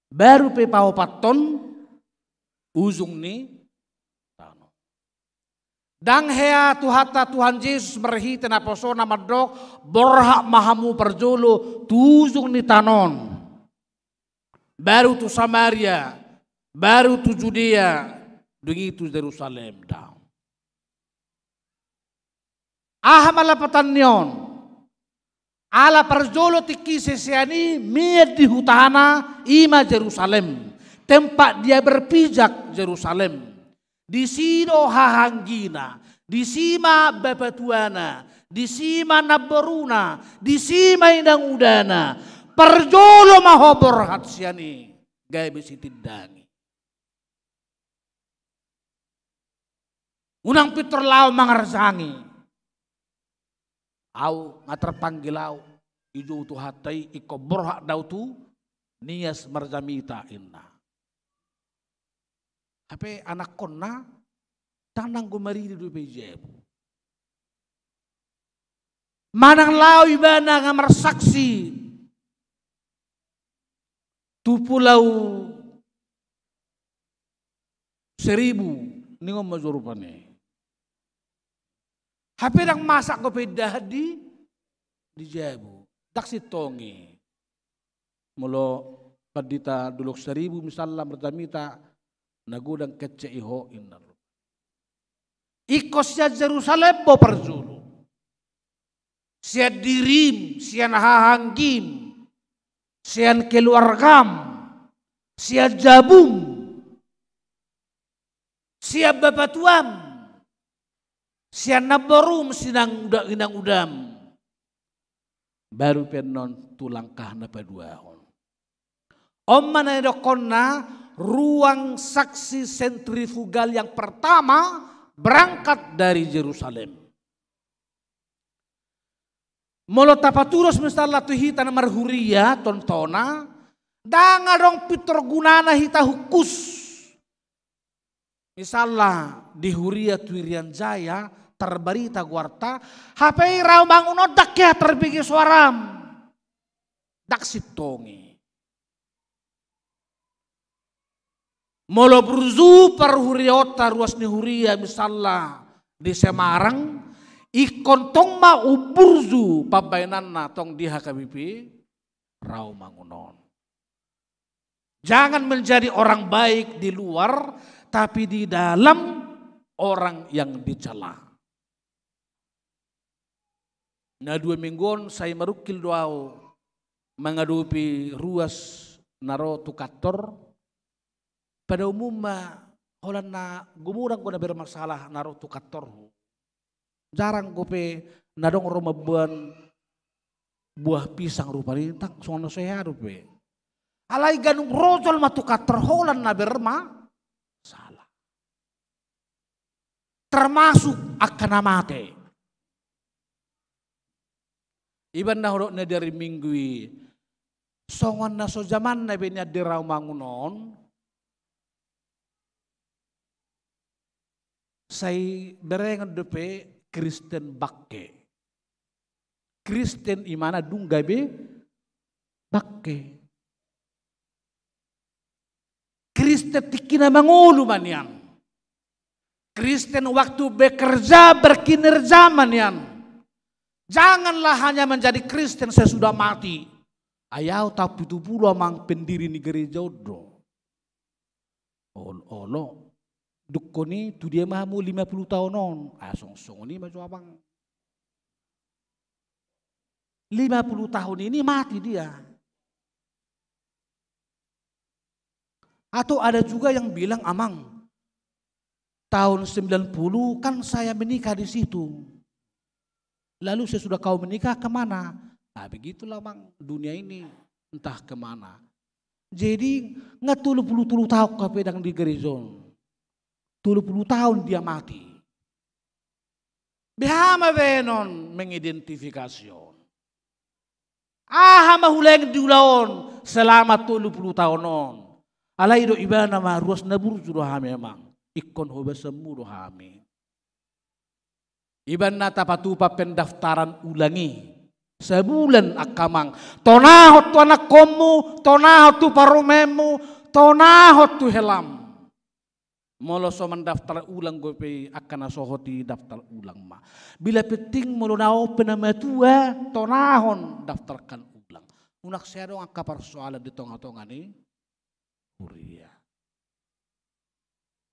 Baru pe paopathon ujung ni tano. Ndang hea Tuhanta Tuhan Jesus marhite naposona mandok, borhat ma hamu parjolo tu ujung ni tano on. Baru tu Samaria, baru tu Judea, dung i tu Jerusalem daong. Aha ma lapatan ni on? Ala parjolo tingki sisean i mian di hutana, i ma Jerusalem. Tempat dia berpijak Jerusalem. Disi do hahaanggina, disi ma bapatuana, disi ma namboruna, disi ma inangudana. Parjolo ma ho borhat sian i, gabe sitindangi. Unang pintor laho mangarjangi. Au nga terpanggil au, ijou Tuhanta i, ingkon borhat do au tu Nias Marjamita, inna. Hape anakkonna, ndang nanggo maridi dope i jabu. Manang laho ibana nga marsaksi tu Pulau Seribu, ningon ma jo rupani. Hape ndang masak dope indahan di, di jabu. Ndang sintong i. Molo pandita dolok Seribu misalna Marjamita, na godang kecek i ho, inna. Ingkon sian Jerusalem bo parjolo. Sian dirim, sian hahaanggim, sian keluargam, sian jabum, sian bapatuam, sian namborum, sian inang uda-, inangudam. Baru pe annon tu langkah na paduahon. On ma na nidokkonna ruang saksi sentrifugal yang pertama berangkat dari Jerusalem. Molo tapatudos misalna tu hita na marhuria, tongtona, ndang adong pintor gunana hita hungkus. Misalna di huria tu Irian Jaya, tarbarita goarta, hape i rau mangun on ndang hea tarbege soaram. Ndang sintong i. Molo burju parhuriaonta, ruas ni huria misalna di Semarang, ingkon tong ma umburju pambahenanna tong di H K B P, rau mangun on. Jangan menjadi orang baik di luar, tapi di dalam orang yang dicela. Na dua minggu on sai marungkil do au mangadopi ruas na ro tu kantor. Pada umumna holan na gumodang do na bermasalah na ro tu kantorhu. Jarang dope na adong ro mamboan buah pisang rupani, ndang songon na so hea dope. Alai ganup ro jolma tu kantor holan na bermasalah. Termasuk angka na mate. Iba na hudok na di ari Minggu i, songon na so jamanna be nian di rau mangun on, sai berengon dope Kristen bangke. Kristen i ma na dung gabe bangke. Kristen tingkina mangolu ma nian. Kristen waktu bekerja, berkinerja ma nian. Janganlah hanya menjadi Kristen sesudah mati. Ai au taon pitu pulu amang pendiri ni gereja on do. Ol-, olo. Dungkon i tu dia ma hamu lima puluh taon on? Ah, song-, songon i ma jo amang. Lima puluh tahun ini mati dia. Atau ada juga yang bilang, "Amang, tahun sembilan puluh kan saya menikah di situ. Lalu sesudah kau menikah kemana?" Ah, begitulah, Mang, dunia ini entah kemana. Jadi, nga tolu puluh tolu taon hape ndang di gereja on. Tolu puluh tahun dia mati. Beha ma baenon mengidentifikasi on? Aha ma huleng di ulaon selama tolu puluh taon on? Alai do ibana ma ruas na burju do hami, Amang. Ingkon hobasanmu do hami. Iba na tapatupa pendaftaran ulang i. Sabulan angka amang. Tonahon tu anakkonmu, tonahon tu parumaenmu, tonahon tu helam. Molo so mandaftar ulang dope i, angka na so hot i daftar ulang ma. Bila penting molo na on pe na matua, tonahon daftarkan ulang. Unang sai adong angka parsoalan di tonga-tonga ni huria.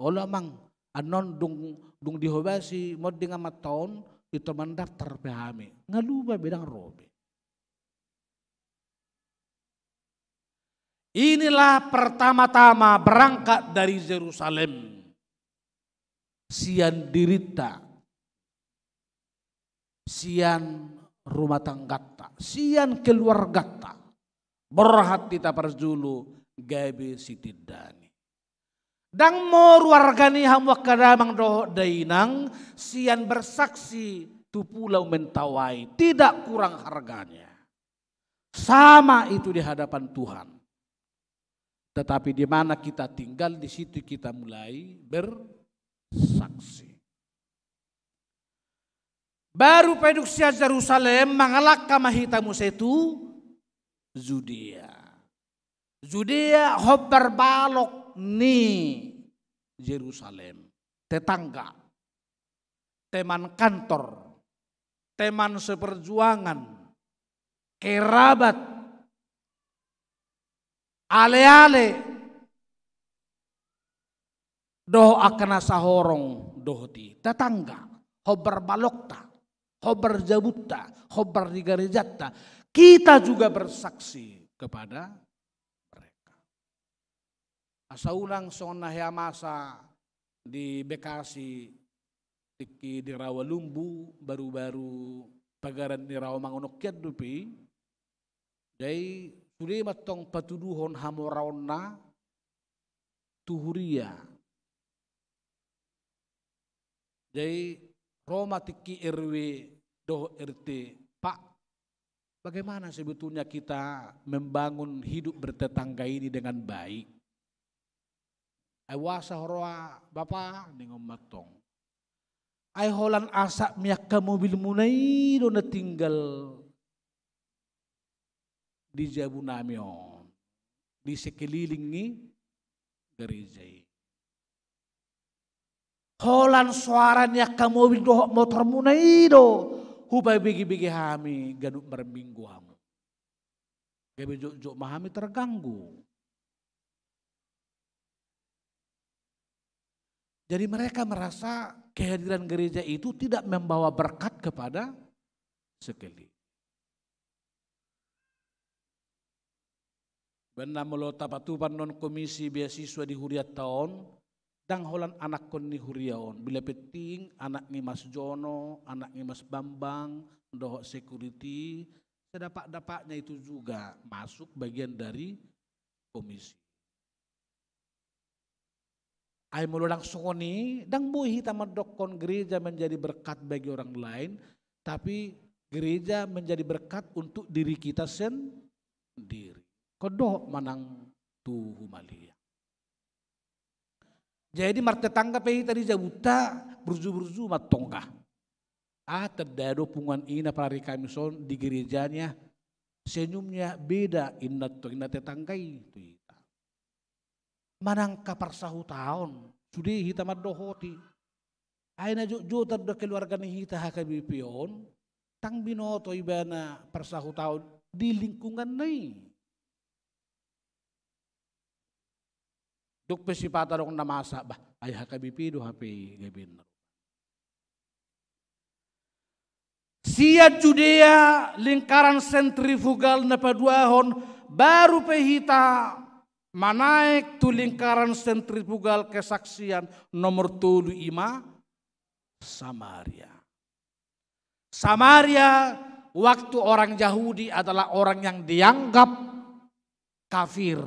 Olo amang, annon dung, dung dihobasi monding amanta on, pintor mandaftar pe hami. Nga lupa be, ndang ro be. Inilah pertama-tama berangkat dari Jerusalem. Sian dirinta, sian rumah tanggata, sian keluargata, borhat hita parjolo gabe sitindangni. Ndang moru argani hamu angka damang dohot dainang, sian bersaksi tu Pulau Mentawai, tidak kurang harganya. Sama itu di hadapan Tuhan. Tetapi di mana kita tinggal, di situ kita mulai bersaksi. Baru pe dung sian Jerusalem, mangalangka ma hita muse tu Judea. Judea hombar balok ni Jerusalem. Tetangga, teman kantor, teman seperjuangan, kerabat, aleale, dohot angka na sahorong dohot i, tetangga, hombar balokta, hombar jabunta, hombar di garejanta. Kita juga bersaksi kepada mereka. Asa unang songon na hea masa di Bekasi, tingki di Rawalumbu, baru-baru pagaran ni Rawamangun on hian dope i. Jadi sude ma tong patuduhon hamoraonna tu huria. Jadi ro ma tingki R W dohot R T, Pak, bagaimana sebetulnya kita membangun hidup bertetangga ini dengan baik? Ai boasa huroha Bapa, ningon ma tong. Ai holan asap ni angka mobilmuna i do na tinggal di jabunami on, di sekeliling ni gareja i. Holan soara ni angka mobil dohot motormuna i do hupabege-bege hami ganup marminggu hamu. Gabe jotjot ma hami terganggu. Jadi mereka merasa kehadiran gereja itu tidak membawa berkat kepada sekeliling. Baen na molo tapatupa annon komisi beasiswa di hurianta on, ndang holan anakkon ni huria on. Bila penting anak ni Mas Jono, anak ni Mas Bambang, dohot security, sedapat-dapatnya itu juga masuk bagian dari komisi. Ai molo ndang songon i, ndang boi hita mandokkon gereja menjadi berkat bagi orang lain, tapi gereja menjadi berkat untuk diri kita sendiri. Ingkon dohot manang tu humaliang. Jadi martetangga pe hita di jabunta, burju-burju ma tong. Ah, tanda do punguan i na parari Kamis on di gerejanya, senyumnya beda, inna tong, inna tetangga i tu hita. Manang angka parsahutaon, sude hita mandohoti. Ai na jotjotan do keluarga ni hita H K B P on, ndang binoto ibana parsahutaon di lingkunganna i. Dung pe sipata adong na masa, bah, ai H K B P do hape i, gabe na. Sian Judea, lingkaran sentrifugal na paduahon, baru pe hita manaek tu lingkaran sentrifugal kesaksian nomor tolu, i ma Samaria. Samaria, waktu orang Yahudi adalah orang yang dianggap kafir.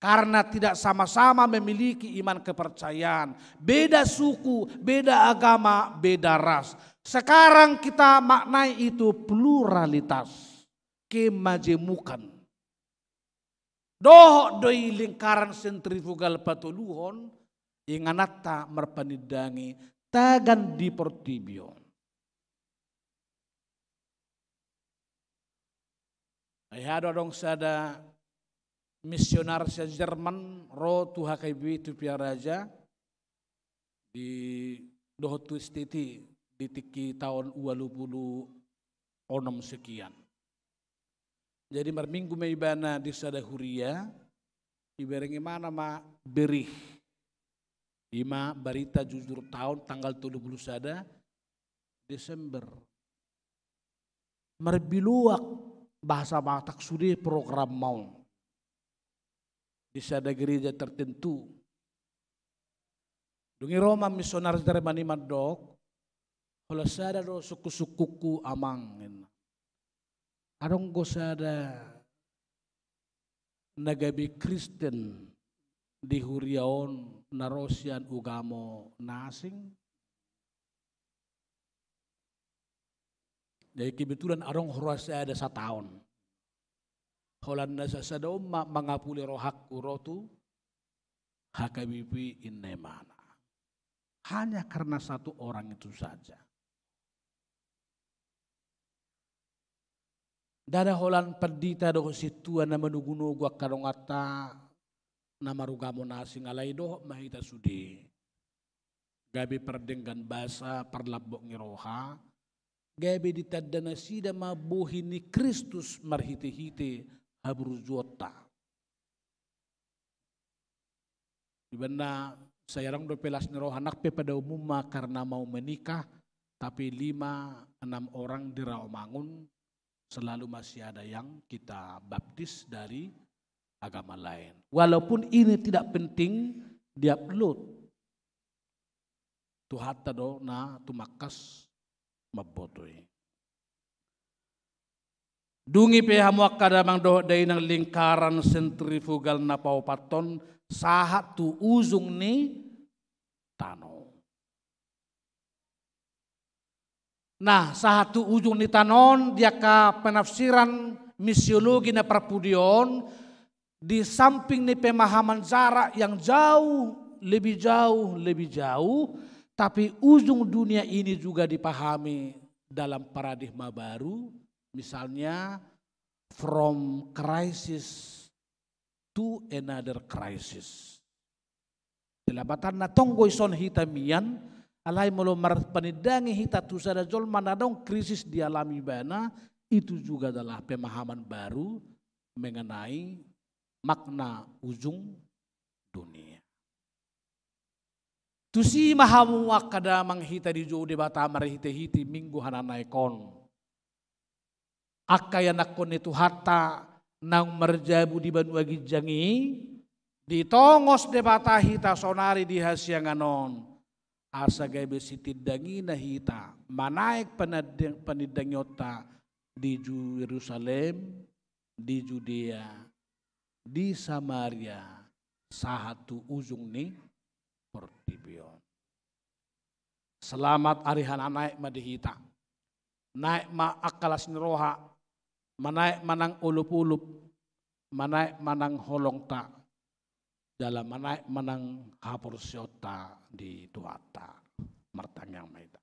Karena tidak sama-sama memiliki iman kepercayaan. Beda suku, beda agama, beda ras. Sekarang kita maknai itu pluralitas, kemajemukan. Dohot do i lingkaran sentrifugal patoluhon, ingananta marpanindangi tagan di portibi on. Ai hea do adong sada misionar sian Jerman ro tu H K B P tu Pia Raja di dohot tu S T T di tingki taon ualu pulu onom sekian. Jadi marminggu ma ibana di sada huria, Ibereng imana ma berih. Ima barita jujur taon tanggal tolu pulu sada Desember. Marbiluak bahasa Batak sude program maon. Di sada gereja tertentu. Dung i ro ma misionaris Jerman i mandok, holan sada do sungkun-sungkunku amang, ninna. Adong do sada na gabe Kristen di huria on na ro sian ugamo na asing. Jadi kebetulan adong roha sada sataon. Holan na sasada on ma mangapuli rohangku ro tu H K B P, ninna imana. Hanya karena satu orang itu saja. Ndada holan pandita dohot sintua na manogu-nogu angka donganta na marugamo na asing, alai dohot ma hita sude. Gabe pardenggan basa, parlambok ni roha, gabe ditanda nasida ma bohi ni Kristus marhite-hite haburjuonta. Ibana sai adong dope las ni roha, nang pe padaomu ma karena mau menikah, tapi lima enam orang di Rawamangun selalu masih ada yang kita baptis dari agama lain. Walaupun ini tidak penting diupload. Tuhanta do na tumangkas mamboto i. Dung i pe hamu angka damang dohot dainang, lingkaran sentrifugal na paopathon sahat tu ujung ni tano. Nah, sahat tu ujung ni tano on, di angka penafsiran misiologi na parpudi on, di samping ni pemahaman jarak yang jauh, lebih jauh, lebih jauh, tapi ujung dunia ini juga dipahami dalam paradigma baru, misalnya from crisis to another crisis. Di lapatanna tong do dison hita mian, alai molo marpanindangi hita tu sada jolma na adong krisis dialami ibana, itu juga adalah pemahaman baru mengenai makna ujung dunia. Tusi ma hamu angka damang hita dijou Debata marhite-hite Minggu Hananaek on. Angka ianakhon ni Tuhanta naung marjabu di banua ginjang i, ditongos Debata hita saonari di hasiangan on, asa gabe sitindangina hita manaek panandang-, panindangionta di Ju-, Jerusalem, di Judea, di Samaria, sahat tu ujung ni portibi on. Selamat ari Hananaek ma di hita. Naek ma angka las ni roha, manaek ma nang olop-olop, manaek ma nang holongta, jala manaek ma nang haporseaonta di Tuhanta. Martangiang ma hita.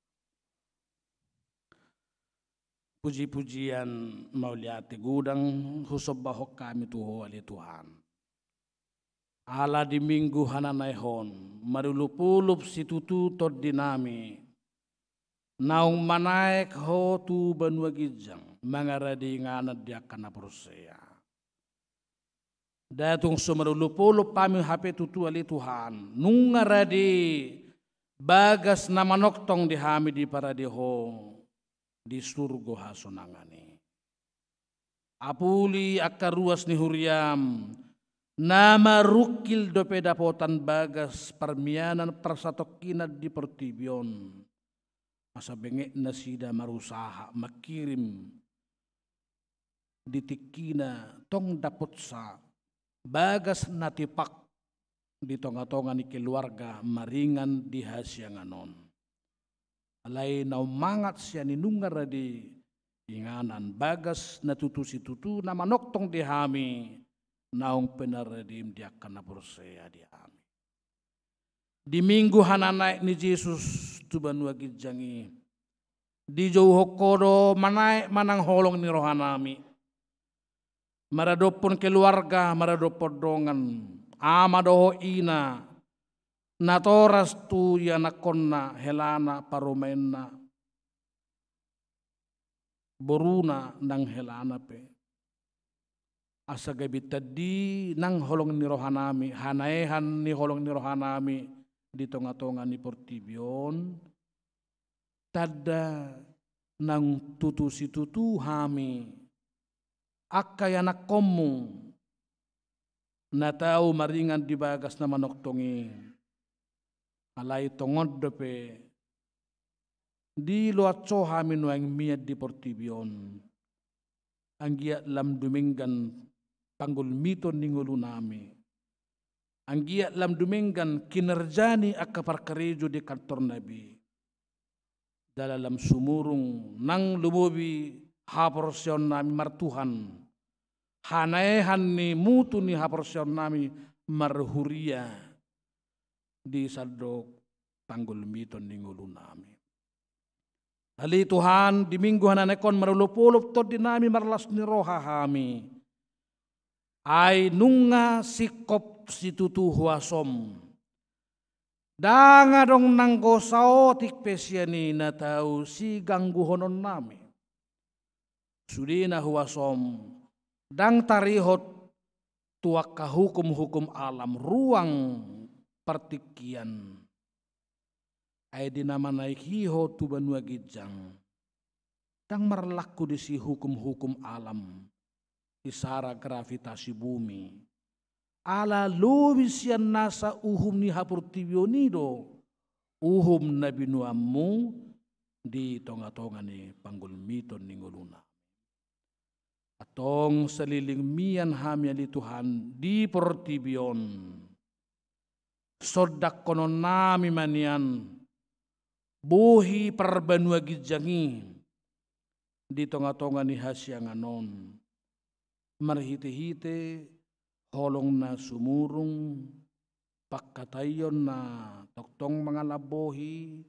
Puji-pujian mauliate godang husombahon hami tu Ho ale Tuhan. Ala di Minggu Hananaek on, marolop-olop situtu tondinami, naung manaek Ho tu banua ginjang, mangarade inganan di angka na porsea. Nda tung so marolop-olop hami hape tutu ale Tuhan, nunga rade bagas na manongtong di hami diparade Ho di surgo hasonangan i. Apuli angka ruas ni huriam, na marungkil dope dapotan bagas parmianan parsatongkinan di portibi on. Asa benget nasida marusaha mangkirim di tingkina tong dapotsa bagas na tipak di tonga-tonga ni keluarga maringan di hasiangan on. Alai naung mangan sian i nunga rade inganan, bagas na tutu situtu na manongtong di hami, naung pe na rade di angka na porsea di hami. Di Minggu Hananaek ni Jesus tu banua ginjang i, dijouhon Ho do manaek manang holong ni rohanami. Maradophon keluarga, maradophon dongan, ama dohot ina, natoras tu ianakhonna, helana, parumaenna, boruna nang helana pe. Asa gabe tanda nang holong ni rohanami, hanaehan ni holong ni rohanami di tonga-tonga ni portibi on, tanda nang tutu situtu hami angka ianakkonmu na tau maringan di bagas na manongtong i. Alai tongon dope diloas ho hami nuaeng mian di portibi on. Anggiat lam dumenggan panggulmiton ni ngolunami. Anggiat lam dumenggan kinerja ni angka parkarejo di kantornami. Jala lam sumurung nang lumobi haporseaonnami martuhan, hanaehan ni mutu ni haporseaonnami marhuria di sandok panggulmiton ni ngolunami. Ale Tuhan, di Minggu hanaekan on marolopolop tondinami, marlas ni roha hami. Ai nunga singkop situtu huasom. Ndang adong nanggo saotik pe sian i na tau sigangguhononnami. Sudena huasom ndang tarihot tu angka hukum-hukum alam ruang partingkian. Ai di na manaeki ho tu banua ginjang, ndang marlaku disi hukum-hukum alam, isara gravitasi bumi. Ala lobi sian nasa uhum ni haportibion i do uhum na binoanmu di tonga-tonga ni panggulmiton ni ngoluna. Antong saleleng mian hami ale Tuhan di portibi on, sondanghononnami ma nian bohi parbanua ginjang i di tonga-tonga ni hasiangan on, marhite-hite holong na sumurung, pangkataion na tongtong mangalap bohi,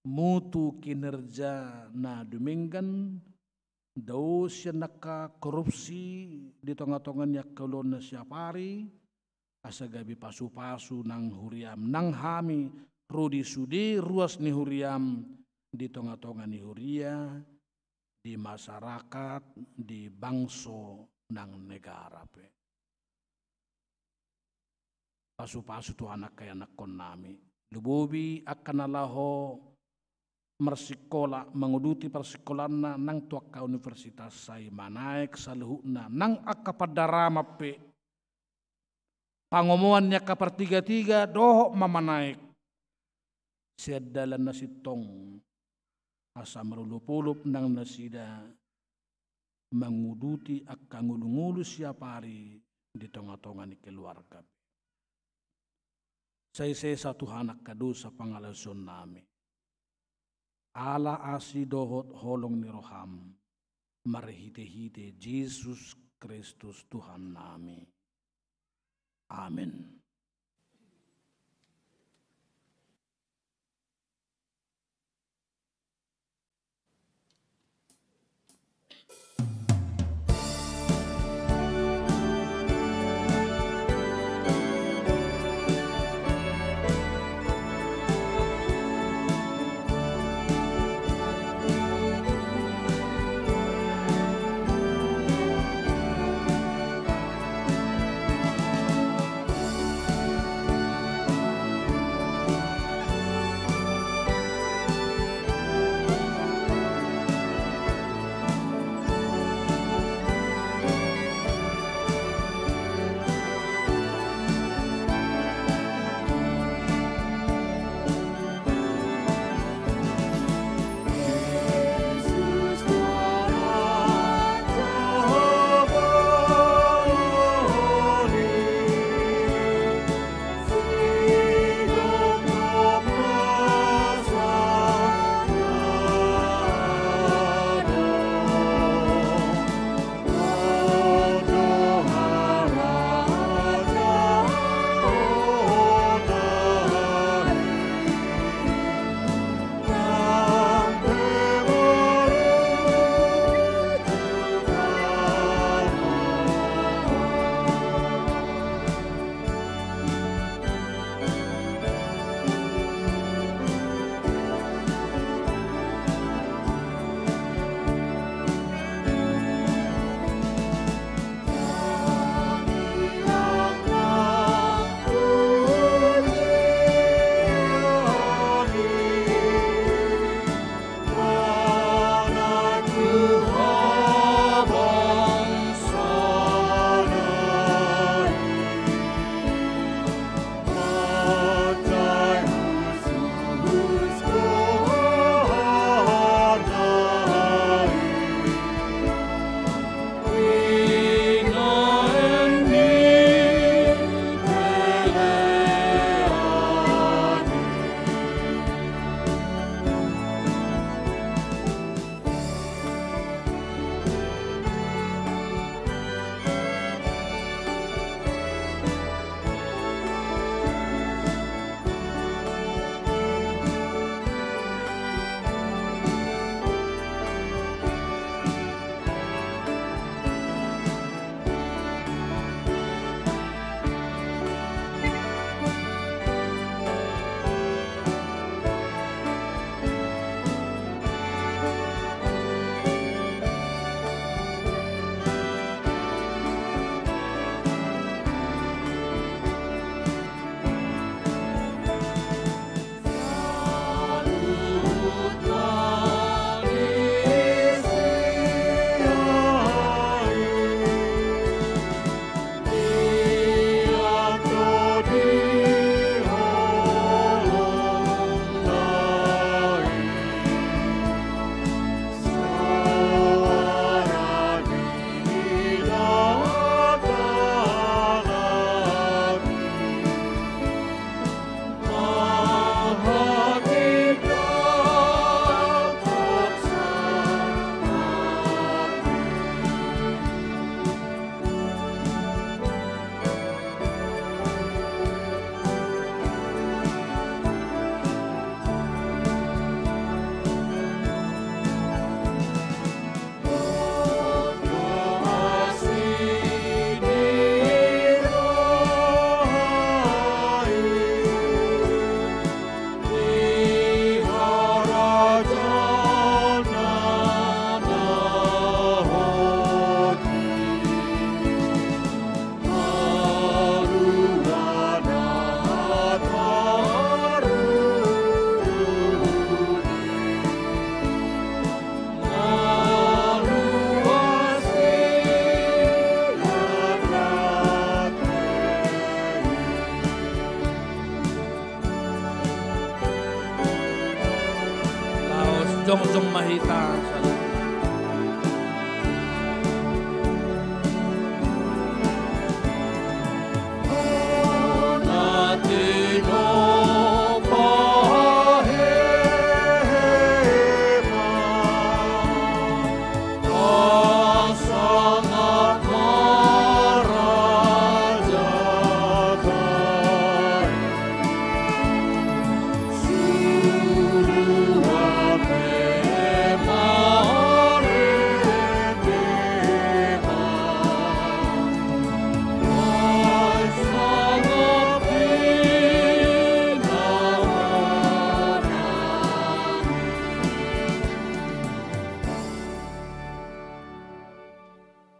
mutu kinerja na dumenggan, dao sian angka korupsi di tonga-tonga ni angka ulaon na siapari, asa gabe pasu-pasu nang huriam, nang hami ro di sude ruas ni huriam di tonga-tonga ni huria, di masyarakat, di bangso nang negara pe. Pasu-pasu Tuhan angka ianakkonnami. Lumobi angka na laho marsikola, manguduti parsikolaanna nang tu angka universitas, sai manaek saluhutna, nang angka pandaraman pe, pangomoan ni angka partiga-tiga dohot ma manaek sian dalan na sintong, asa marolopolop nang nasida manguduti angka ngolu-ngolu siapari di tonga-tonga ni keluarga. Sai sesa Tuhan angka dosa pangalaosionnami. Ala asi dohot holong ni roham, marhite-hite Jesus Kristus Tuhannami. Amen. Jongjong ma hita saluhutna.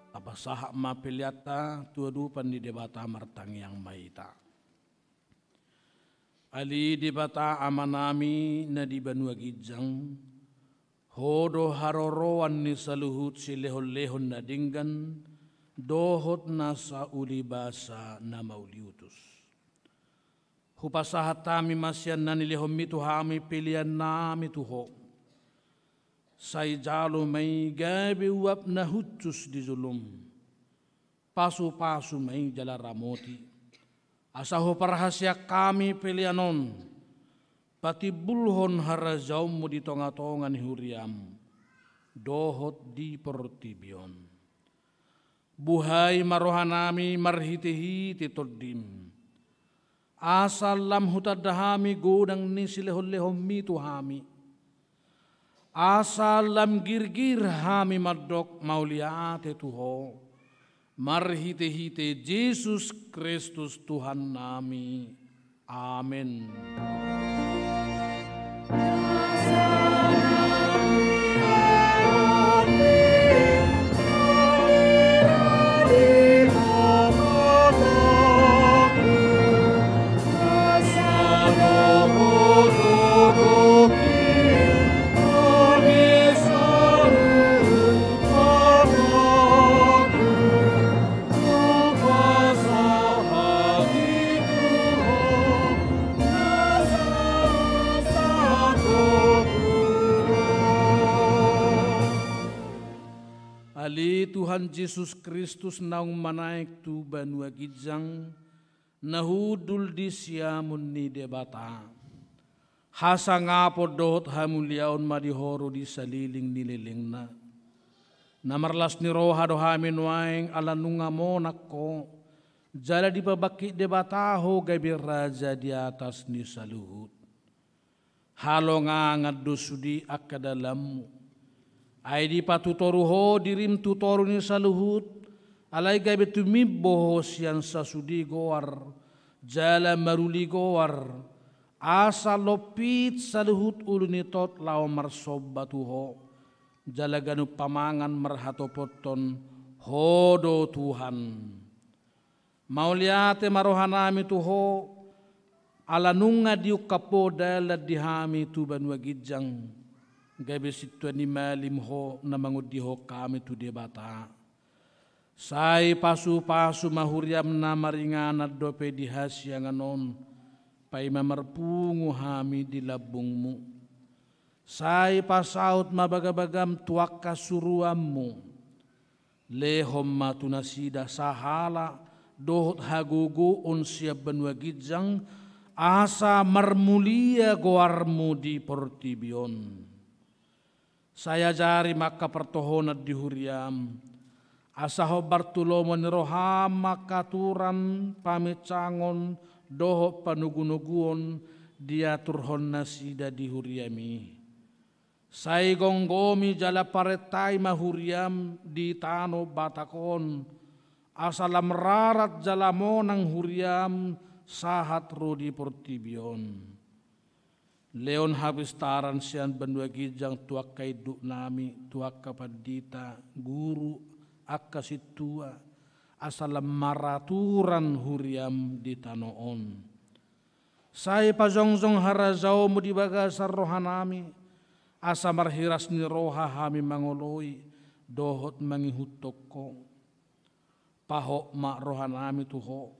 Tapasahat ma peleanta tu adopan ni Debata, martangiang ma hita. Ale Debata Amanami na di banua ginjang, Ho do haroroan ni saluhut silehonlehon na denggan dohot nasa ulibasa na mauliutus. Hupasahat hami ma sian na nilehonmi tu hami peleannami tu Ho. Sai jalo ma i gabe uap na hushus di jolom, pasupasu ma i jala ramoti, asa huparhaseang hami pelean on patimbulhon harajaonmu di tongatonga ni huriam dohot di portibi on. Buhai ma rohanami marhitehite Tondim, asa lam hutanda hami godang ni silehonlehonmi tu hami, asa lam girgir hami mandok mauliate tu Ho, marhitehite Jesus Kristus Tuhannami. Amen. Ale Tuhan Jesus Kristus naung manaek tu banua ginjang, na hundul di siamun ni Debata. Hasangapon dohot hamuliaon ma di Ho ro di salelenglelengna. Na marlas ni roha do hami nuaeng ala nunga monang Ho, jala dipabangkit Debata Ho gabe Raja di atas ni saluhut. Halongangan do sude angka dalanmu. Ai dipatutoru Ho dirim tu toru ni saluhut, alai gabe tumimbo Ho sian sasude goar, jala maruli goar, asa lompit saluhut ulu ni tot laho marsomba tu Ho, jala ganup pamangan marhatopothon Ho do Tuhan. Mauliate ma rohanami tu Ho, ala nunga diungkap Ho dalan di hami tu banua ginjang, gabe sintua ni malim Ho na mangondihon hami tu Debata. Sai pasupasu ma huriam na maringanan dope di hasiangan on, paima marpungu hami di lambungmu. Sai pasaut ma bagabagam tu angka suruanmu. Lehon ma tu nasida sahala dohot hagogoon sian banua ginjang, asa marmulia goarmu di portibi on. Sai ajari ma angka partohonan di huriam, asa hombar tu lomo ni roham angka aturan, paminsangon dohot panogunoguon diaturhon nasida di huriam i. Sai gomgomi jala parentai ma huriam di tano Batak on, asa lam rarat jala monang huriam sahat ro di portibi on. Lehon hapistaran sian banua ginjang tu angka induknami, tu angka pandita, guru, angka sintua, asa lam maraturan huriam di tano on. Sai pajongjong harajaonmu di bagasan rohanami, asa marhiras ni roha hami mangoloi dohot mangihuthon Ho. Pahot ma rohanami tu Ho,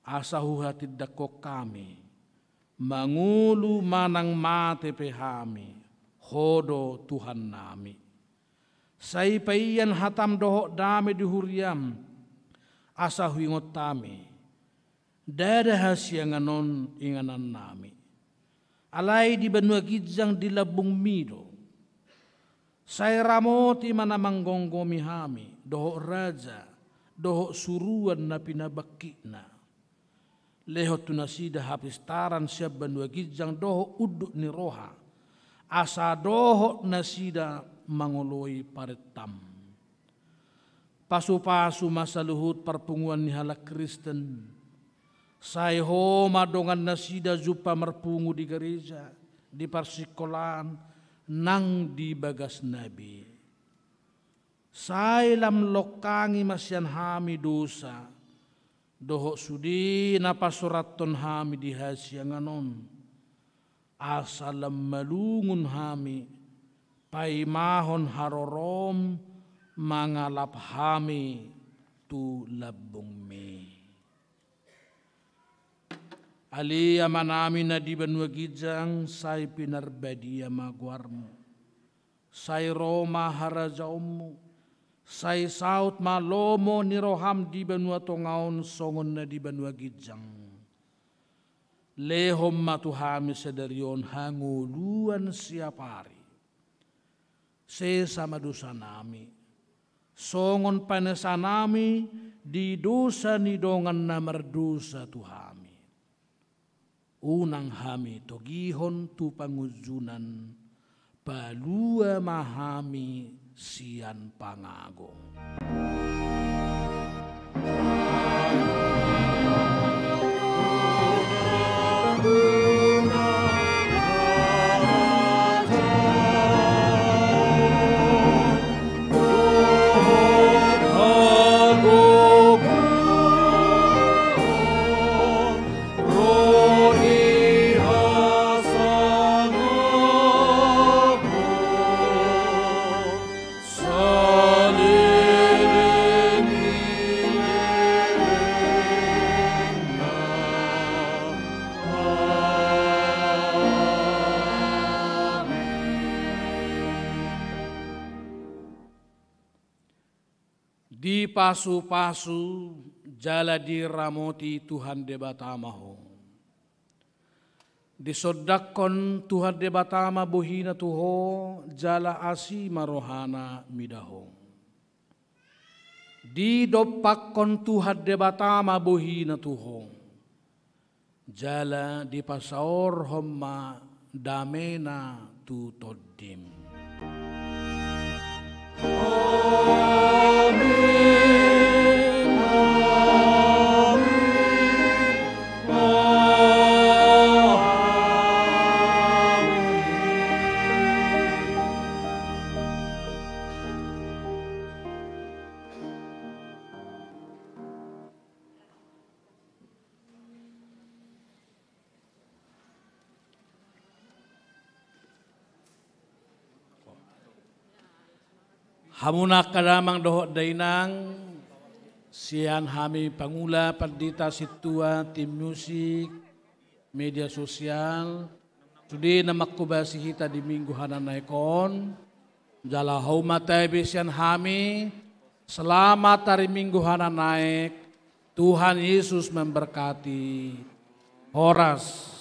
asa huhatindangkon hami, mangolu manang mate pe hami, Ho do Tuhannami. Sai paian hatam dohot dame di huriam, asa huingot hami. Ndada hasiangan on inganannami. Alai di banua ginjang di lambungmi do. Sai ramoti ma na manggomgomi hami, dohot raja, dohot suruan na pinabangkitna. Lehon tu nasida hapistaran sian banua ginjang dohot unduk ni roha. Asa dohot nasida mangoloi parentam. Pasupasu ma saluhut parpunguan ni halak Kristen. Sai Ho ma dongan nasida jumpa marpungu di gareja, di parsingkolaan, nang di bagas na be. Sai lam longkangi ma sian hami dosa, dohot sude na pasurathon hami di hasiangan on. Asa lam malungun hami, paimahon harorom mangalap hami tu lambungmi. Ale Amanami na di banua ginjang, sai pinarbadia ma goarmu. Sai ro ma harajaonmu. Sai saut ma lomo ni roham di banua tonga on songon na di banua ginjang. Lehon ma tu hami sadari on hangoluan siapari. Sesa ma dosanami, songon panesanami di dosa ni dongan na mardosa tu hami. Unang hami togihon tu pangunjunan, palua ma hami sian pangago. Dipasupasu jala diramoti Tuhan Debata ma ho. Disondangkon Tuhan Debata ma bohina tu ho, jala asi ma rohana mida ho. Didompakkon Tuhan Debata ma bohina tu ho. Jala dipasaorhon ma damena tu tondim. Amen, amen, amen. Hamuna angka damang dohot dainang, sian hami pangula, pandita, sintua, tim musik, media sosial, sude na manghobasi hita di Minggu Hananaek on, jala hau ma tabe sian hami, selamat hari Minggu Hananaek, Tuhan Yesus memberkati. Horas.